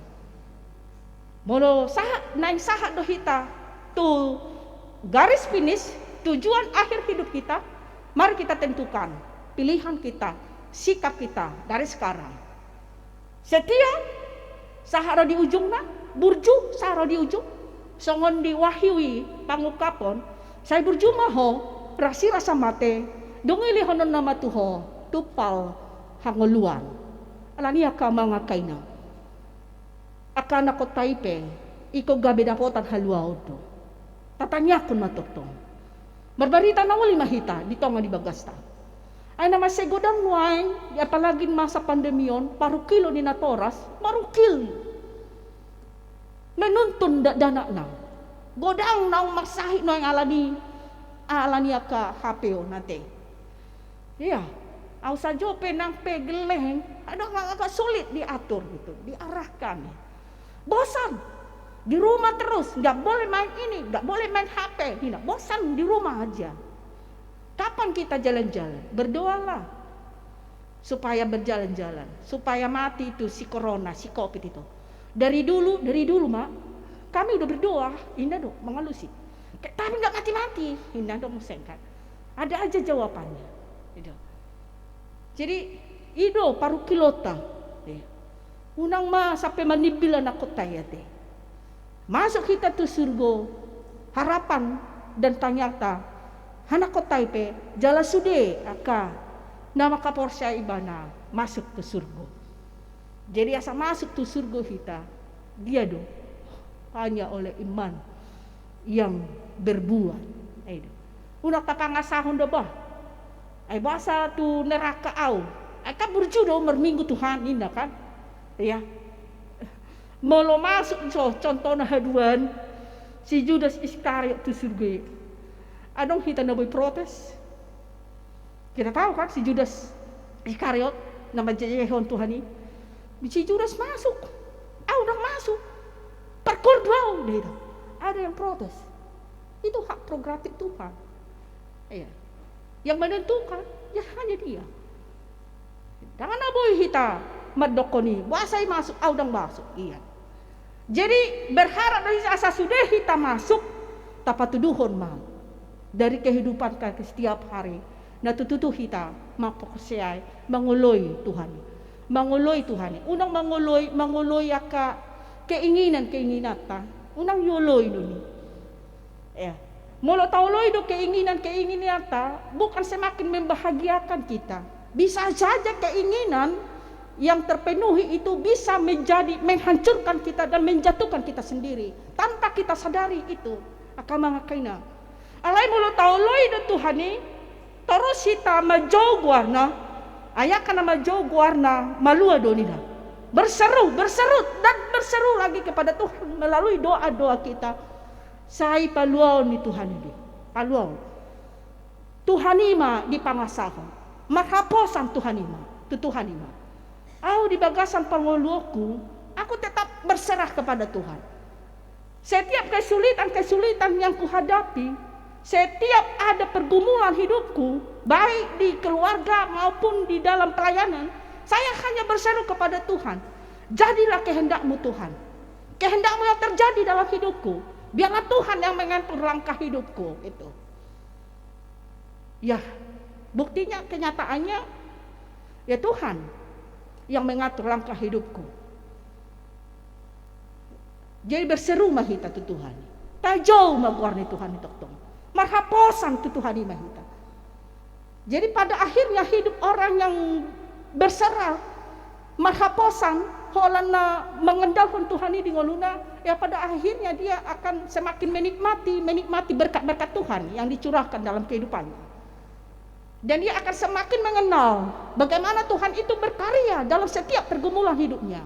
Molo sahat, naeng sahat do hita tu garis finish, tujuan akhir hidup kita, mari kita tentukan pilihan kita, sikap kita dari sekarang. Setia, sahat ro di ujungna, burju, sahat ro di ujung. Songon diwahyui pangungkapon, sai burju ma ho, rasi rasa mate, dung ilehononna ma tu ho, tumpal hangoluan. Alani i angka amang angka inang. Angka anakhonta i pe, ingkon gabe dapotan haluaon do. Tatangiangkon ma tongtong. Marbarita na uli ma hita di tonga ni bagasta. Ai na mansai godang nuaeng, apalagi masa pandemi on, parungkilon ni natoras, marungkil. Menuntun dakdanakna. Godang naung marsahit nuaeng alani, alani angka H P on ate. Iya, au sajo pe nang pe gelleng, kadang agak sulit diatur gitu, diarahkan. Bosan, di rumah terus, nggak boleh main ini, nggak boleh main H P, hina, bosan di rumah aja. Kapan kita jalan-jalan? Berdoalah supaya berjalan-jalan, supaya mati itu si corona, si covid itu. Dari dulu, dari dulu, Mak, kami udah berdoa, inda do, mengalusi. Tapi nggak mati-mati, inda do, musengkat. Ada aja jawabannya. Gitu. Jadi, i do parungkilonta. Iya. Unang ma sampe manimbil anakhonta i ate. Masuk hita tu surgo, harapan dan tangiangta, anakhonta i pe, jala sude angka na mangkaporseai ibana masuk tu surgo. Jadi asa masuk tu surgo hita, dia do hanya oleh iman yang berbuah. Ai do. Unang tapangasahon do bah. Ai boasa tu neraka au. Ai kan burju do marminggu Tuhan, ninna kan. Iya. Molo masuk so, contohna haduan, si Judas Iskariot tu surgo i. Adong hita na boi protes. Kita tahu kan si Judas Iskariot na manjejehon Tuhan i. Si Judas masuk. Au ndang masuk. Parkor do au, dia itu. Ada yang protes. Itu hak prerogatif Tuhan. Iya. Yang menentukan, ya hanya dia. Ndang na boi hita mandokkon i, boasa i masuk, au ndang masuk. Iya. Jadi, berharap do asa sude hita masuk, tapatuduhon ma dari kehidupan ka setiap hari. Na tutu hita mamporseai, mangoloi Tuhan i. Mangoloi Tuhan i. Unang mangoloi, mangoloi angka keinginan-keinginanta. Unang dioloi do i. Ya. Molo taoloi do keinginan-keinginanta, bukan semakin membahagiakan kita. Bisa saja keinginan yang terpenuhi itu bisa menjadi menghancurkan kita dan menjatuhkan kita sendiri tanpa kita sadari itu. Angka amang angka inang. Alai molo taoloi do Tuhan i, torus hita manjou goarna, ai angka na manjou goarna malua do ninna. Berseru, berseru, dan berseru lagi kepada Tuhan melalui doa-doa kita. Sai paluaon ni Tuhan i do. Paluaon. Tuhan i ma dipangasahon. Marhaposan Tuhan i ma. Tu Tuhan i ma. Au di bagasan pangoluonku, aku tetap berserah kepada Tuhan. Setiap kesulitan-kesulitan yang kuhadapi, setiap ada pergumulan hidupku, baik di keluarga maupun di dalam pelayanan, saya hanya berseru kepada Tuhan. Jadilah kehendak-Mu, Tuhan. Kehendak-Mu yang terjadi dalam hidupku. Biarlah Tuhan yang mengatur langkah hidupku. Itu. Ya, buktinya, kenyataannya, ya Tuhan yang mengatur langkah hidupku. Jadi berseru ma hita tu Tuhan. Tajou ma goar ni Tuhan i tongtong. Marhaposan tu Tuhan i ma hita. Jadi pada akhirnya hidup orang yang berserah, marhaposan, holan na mengandalkan Tuhan i di ngoluna, ya pada akhirnya dia akan semakin menikmati, menikmati berkat-berkat Tuhan yang dicurahkan dalam kehidupannya. Dan dia akan semakin mengenal bagaimana Tuhan itu berkarya dalam setiap pergumulan hidupnya.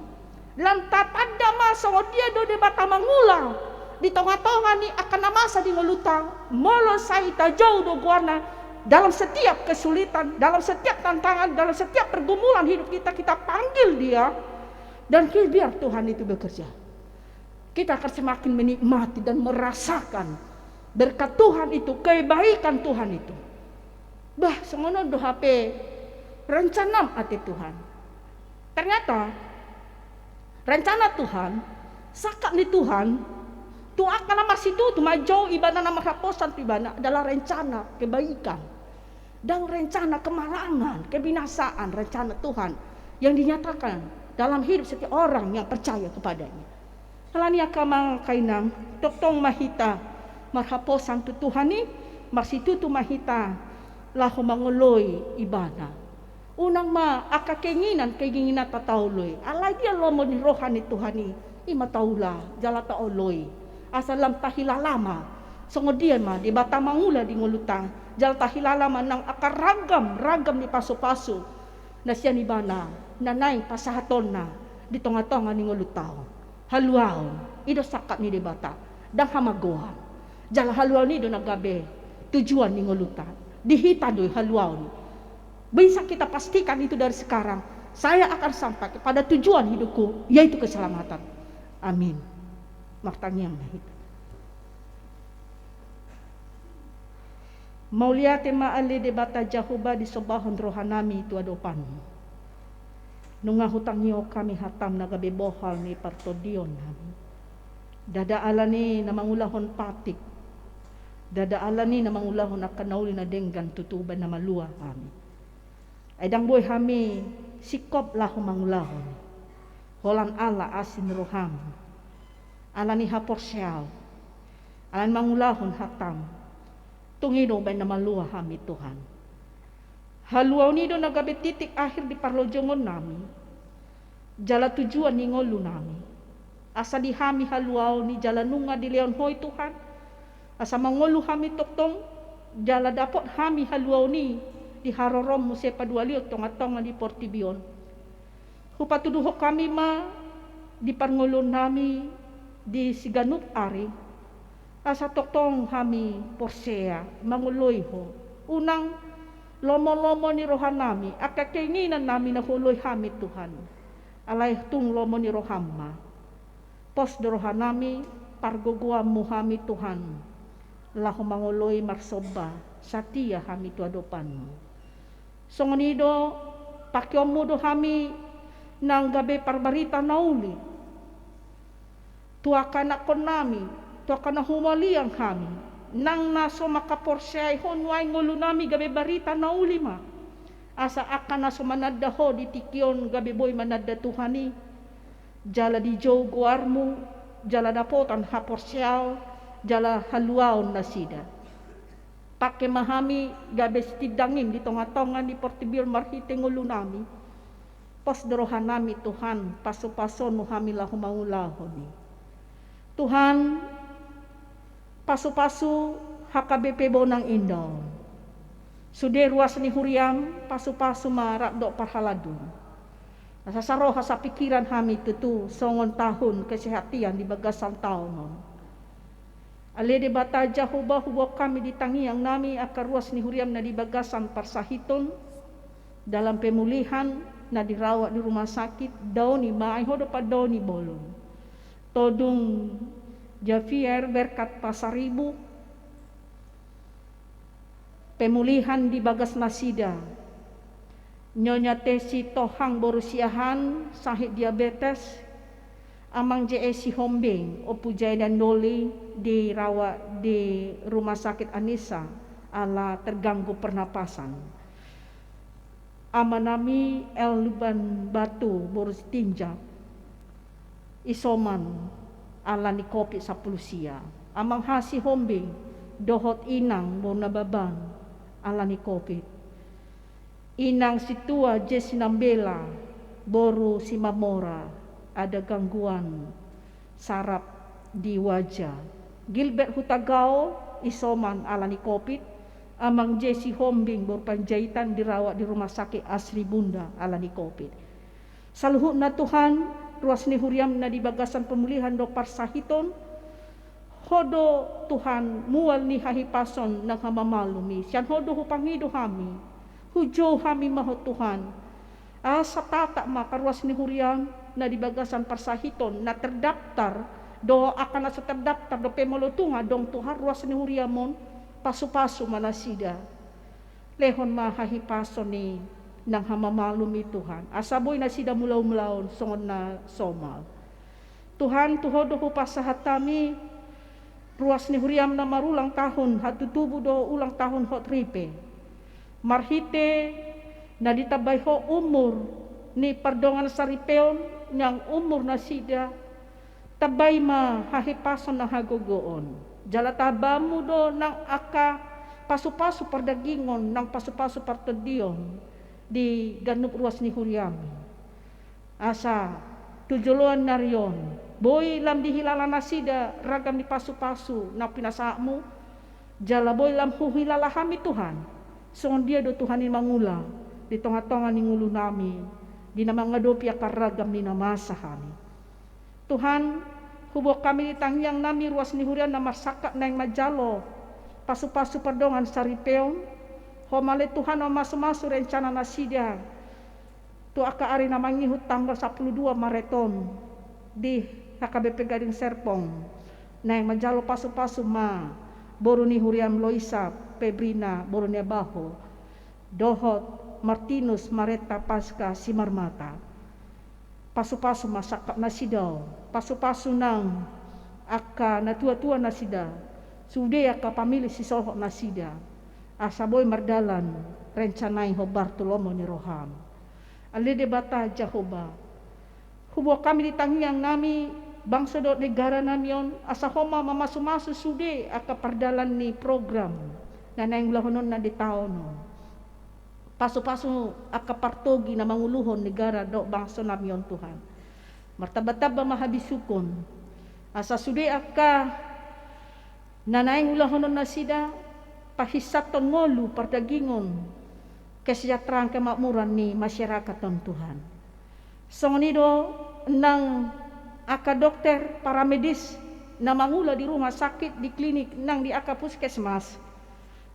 Lam tatanda ma songon dia do Debata mangula di tonga-tonga ni angka na masa di ngolunta, molo sai tajou do goarna, Dalam setiap kesulitan, dalam setiap tantangan, dalam setiap pergumulan hidup kita, kita panggil Dia, dan ki-, biar Tuhan itu bekerja. Kita akan semakin menikmati dan merasakan berkat Tuhan itu, kebaikan Tuhan itu. Bah, songon on do hape rencana ate Tuhan. Ternyata rencana Tuhan, sangkap ni Tuhan, tu angka na marsitutu manjou ibana na marhaposan tu ibana adalah rencana kebaikan. Ndang rencana kemalangan, kebinasaan, rencana Tuhan yang dinyatakan dalam hidup setiap orang yang percaya kepada-Nya. Alani i angka amang, angka inang, tongtong ma hita marhaposan tu Tuhan i, marsitutu ma hita laho mangoloi Ibana. Unang ma angka keinginan, keinginanta taoloi. Alai dia lomo ni roha ni Tuhan i, i ma taula, jala taoloi. Asa lam tahilala ma songon dia ma Debata mangula di ngolunta, jala tahilala ma nang angka ragam, ragam ni pasupasu na sian Ibana na naeng pasahatonna di tongatonga ni ngolunta on. Haluaon, i do sangkap ni Debata, ndang hamagoan. Jala haluaon i do na gabe tujuan ni ngolunta. Di hita do i haluaon i. Bisa kita pastikan itu dari sekarang, saya akan sampai kepada tujuan hidupku, yaitu keselamatan. Amin. Martangiang ma hita. Mauliate ma ale Debata Jahowa, disombahon rohanami tu adopanmu. Nunga hutangihon hami hatam na gabe bohal ni partondionnami. Ndada alani na mangulahon patik, ndada alani na mangulahon angka na uli na denggan tutu baen na malua hami. Ai ndang boi hami singkop laho mangulahon, holan ala asi ni roham, alani haporseaon, alani mangulahon hatam, tung i do baen na malua hami Tuhan. Haluaon i do na gabe titik akhir di parlojongonnami, jala tujuan ni ngolunami. Asa di hami haluaon i jala nunga dilehon Ho i Tuhan, asa mangolu hami tongtong, jala dapot hami haluaon i di haroroM muse paduahalion tongatonga ni portibi on. Hupatuduhon hami ma di parngoluonnami di siganup ari, asa tongtong hami porsea mangoloi Ho. Unang lomolomo ni rohanami angka keinginannami na huoloi hami Tuhan. Alai tung lomo ni roham ma. Pos do rohanami, pargogoanmu hami Tuhan, laho mangoloi marsomba, satia hami tu adopanmu. Songon i do, pakeonmu do hami nang gabe parbarita na uli tu angka anakkonnami, tu angka na humaliang hami, nang na so mangkaporseai Ho nuaeng ngolunami gabe barita na uli ma. Asa angka na so mananda Ho di tingki on gabe boi mananda Tuhan i, jala dijou goarmu, jala dapotan haporseaon, jala haluaon nasida. Pangke ma hami gabe sitindangiM di tongatonga ni portibi on marhite ngolunami. Pos do rohanami Tuhan, pasupasuonmu hami laho mangulahon i. Tuhan, pasupasu H K B P Bonang Indah on. Sude ruas ni huriaM, pasupasu ma rap dohot parhalado. Asa saroha sapikiran hami tutu songon tahun kesehatian di bagasan taon on. Ale Debata Jahowa, huboan hami di tangiangnami angka ruas ni huriaM na di bagasan parsahiton, dalam pemulihan, na dirawat di rumah sakit, daoni ma, ai Ho do pandaoni bolon. Todung Javier Berkat Pasaribu, pemulihan di bagas nasida. Nyonya Tesi Tohang boru Siahaan, sahit diabetes. Amang J E Sihombing, Ompu Jae dan Doli, dirawat di Rumah Sakit Anisa ala terganggu pernapasan. Amanami L Luban Batu boru Sitinjak, isoman ala ni Covid sampulu sia. Amang H Sihombing dohot Inang boru Nababan ala ni Covid. Inang Situa J Sinambela boru Simamora, ada gangguan saraf di wajah. Gilbert Hutagao isoman ala ni Covid. Amang J Sihombing boru Panjaitan dirawat di Rumah Sakit Asri Bunda ala ni Covid. Saluhutna Tuhan, ruas ni huriaM na di bagasan pemulihan dohot parsahiton, Ho do Tuhan mual ni hahipason nang hamamalum i, sian Ho do hupangido hami. Hujou hami ma Ho Tuhan. Asa tatap ma angka ruas ni huriaM na di bagasan parsahiton na terdaftar, dohot angka na so terdaftar dope molo tung adong Tuhan ruas ni huriaM on, pasupasu ma nasida. Lehon ma hahipason i nang hamamalum i Tuhan, asa boi nasida mulaulaon songon na somal. Tuhan, tu Ho do hupasahat hami ruas ni huriaM na marulang tahun, hatutubu do ulang tahun hot ripe. Marhite na ditambai Ho umur ni pardongan saripeon nang umur nasida, tambai ma hahipason nang hagogoon. Jala tambaMu do nang angka pasupasu pardagingon nang pasupasu partondion di ganup ruas ni huriaM i. Asa tu joloan ni ari on boi lam dihilala nasida ragam ni pasupasu na pinasahatMu, jala boi lam huhilala hami Tuhan, songon dia do Tuhan i mangula di tongatonga ni ngolunami, di na mangadopi angka ragam ni na masa hami. Tuhan, huboan hami di tangiangnami ruas ni huriaM na marsangkap naeng manjalo pasupasu pardongan saripeon, Ho ma ale Tuhan mamasumasu rencana nasida tu angka ari na mangihut tanggal sampulu dua Maret on di H K B P Gading Serpong. Naeng manjalo pasupasu ma boru ni huriaM Loisa Pebrina boru ni Abaho, dohot Martinus Mareta Paska Simarmata. Pasupasu ma sangkap nasida on, pasupasu nang angka natuatua nasida, sude angka pamili sisolhot nasida, asa boi mardalan rencana i hombar tu lomo ni rohaM. Ale Debata Jahowa, huboan hami di tangiangnami bangso dohot negaranami on, asa Ho ma mamasumasu sude angka pardalan ni program na naeng ulahononna di taon on. Pasupasu angka partogi na manguluhon negara dohot bangsonami on Tuhan. Martambatamba ma habisuhon, asa sude angka na naeng ulahonon nasida, pahinsathon ngolu pardagingon, kesejahteraan kemakmuran ni masyarakat on Tuhan. Songon i do nang angka dokter, paramedis na mangula di rumah sakit, di klinik nang di angka puskesmas.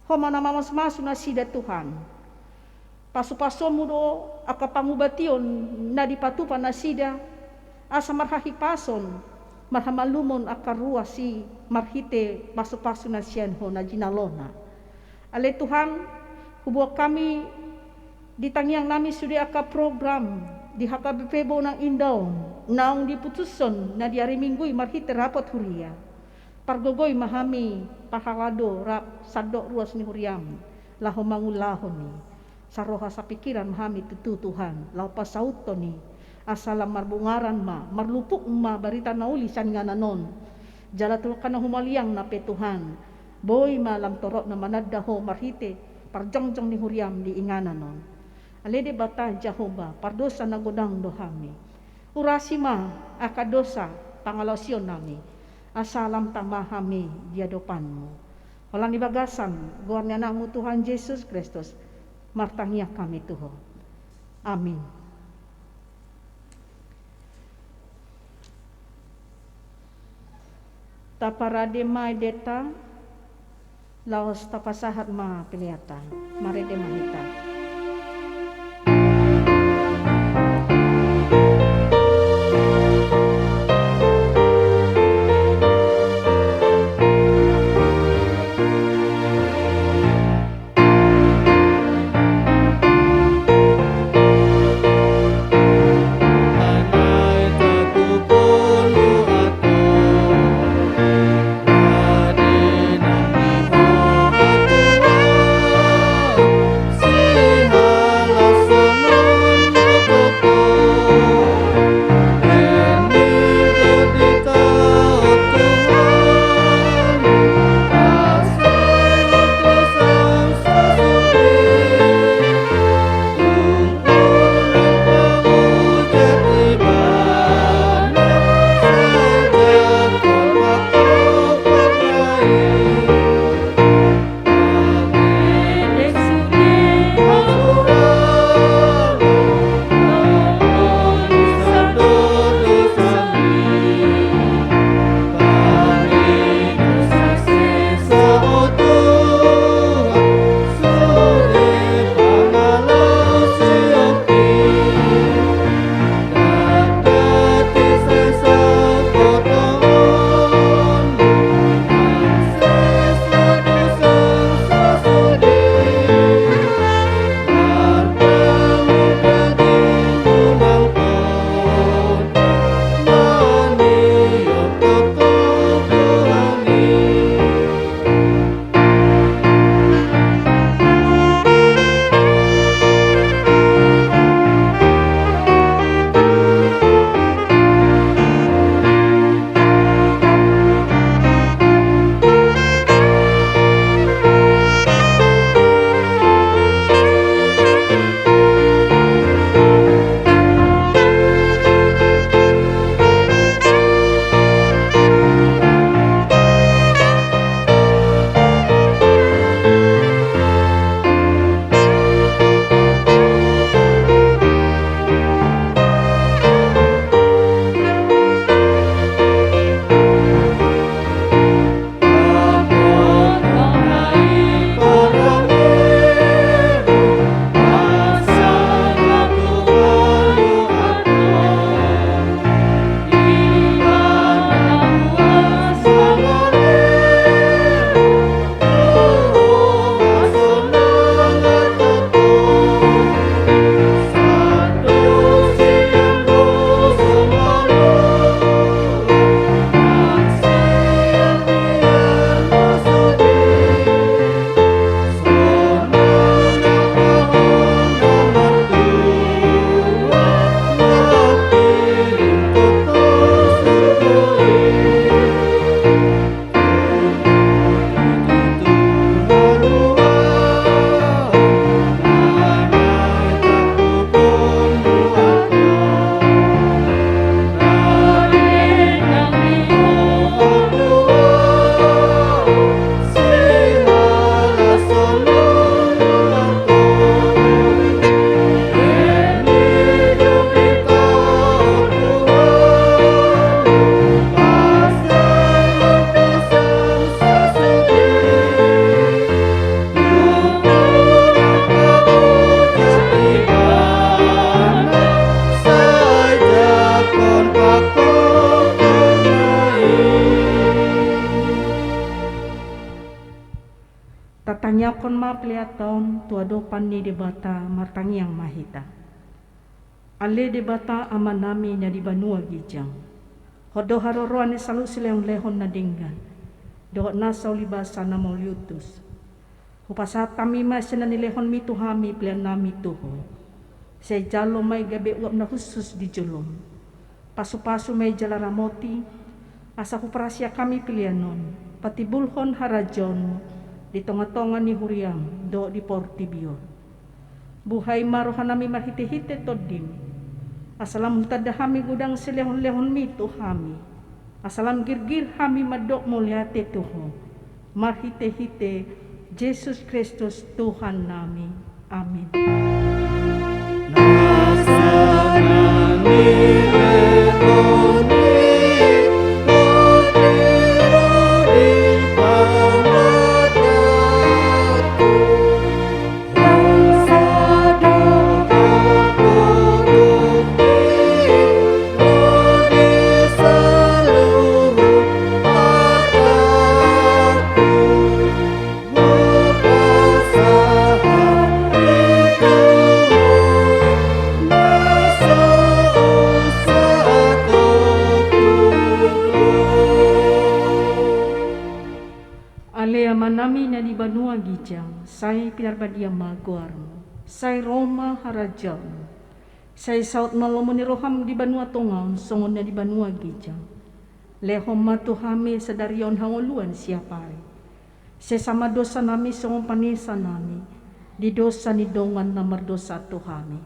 Ho ma na mamasumasu nasida Tuhan. Pasupasuonmu do angka pangubation na dipatupa nasida, asa marhahipason, marhamalumon angka ruas i marhite pasupasu na sian Ho na jinalona. Ale Tuhan, huboan hami di tangiangnami sude angka program di H K B P Bonang Indah on, naung diputushon na di ari Minggu i marhite rapot huria. Pargogoi ma hami parhalado rap sandok ruas ni huriam laho mangulahon i. Saroha sapingkiran ma hami tutu Tuhan laho pasauthon i, asa lam marbungaran ma, marlupuk ma barita na uli sian inganan on. Jala tu angka na humaliang na pe Tuhan, boi ma lam torop na mananda Ho marhite parjongjong ni huriam di inganan on. Ale Debata Jahowa, pardosa na godang do hami. Urasi ma angka dosa pangalaosionnami, asa lam tama hami di adopanmu. Holan di bagasan goar ni Anakmu Tuhan Jesus Kristus, martangiang hami tu Ho. Amin. Taparade ma endenta, laos tapasahat ma peleanta. Marende ma hita. Silehon ma peleanta on tu adopan ni Debata, martangiang ma hita. Ale Debata Amanami na di banua ginjang, Ho do haroroan ni saluhut silehonlehon na denggan dohot nasa ulibasa na mauliutus. Hupasahat hami ma sian na nilehonmi tu hami peleannami tu Ho. Sai jalo ma i gabe uap na hushus di jolom. Pasupasu ma i jala ramoti, asa huparasiak hami pelean on patimbulhon harajaonmu di tongatonga ni huriam dohot di portibi on. Buhai ma rohanami marhitehite Tondim, asa lam hutanda hami godang silehonlehonmi tu hami, asa lam girgir hami mandok mauliate tu Ho, marhitehite Jesus Kristus Tuhannami. Amin. Ale Amanami na di banua ginjang, sai pinarbadia ma goarmu. Sai ro ma harajaonmu. Sai saut ma lomo ni roham di banua tonga on songon na di banua ginjang. Lehon ma tu hami sadari on hangoluan siapari. Sesa ma dosanami songon panesanami di dosa ni dongan na mardosa tu hami.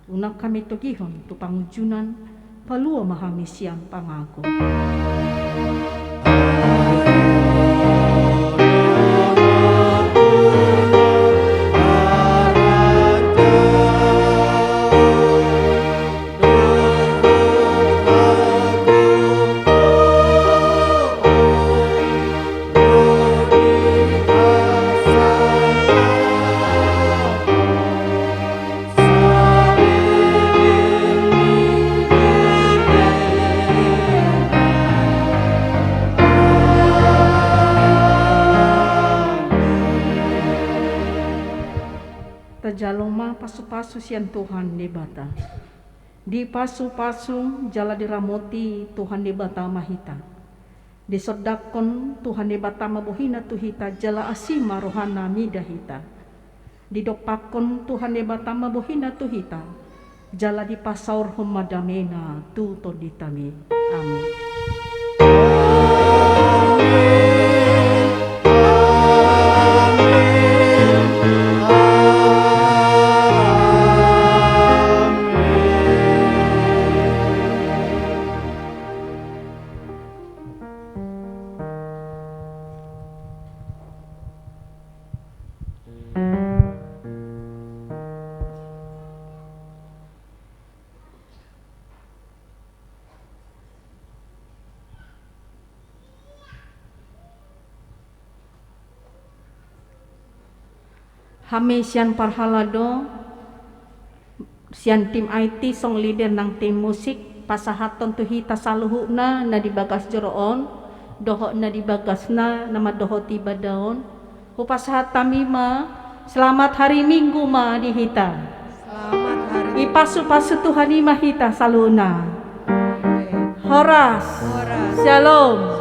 Unang hami togihon tu pangunjunan, palua ma hami sian pangago. Tajalo ma pasupasu sian Tuhan Debata. Dipasupasu jala diramoti Tuhan Debata ma hita. Disondangkon Tuhan Debata ma bohina tu hita jala asi ma rohana mida hita. Didompakkon Tuhan Debata ma bohina tu hita jala dipasaorhon ma damena tu tondintami. Amin. Hami sian parhalado, sian tim I T songon leader nang tim musik, pasahathon tu hita saluhutna na di bagas joro on dohot na di bagasna na mandohoti bada on. Hupasahat hami ma, selamat hari Minggu ma di hita. Selamat hari Minggu. Ipasupasu Tuhan i ma hita saluhutna. Amin. Horas. Horas. Shalom.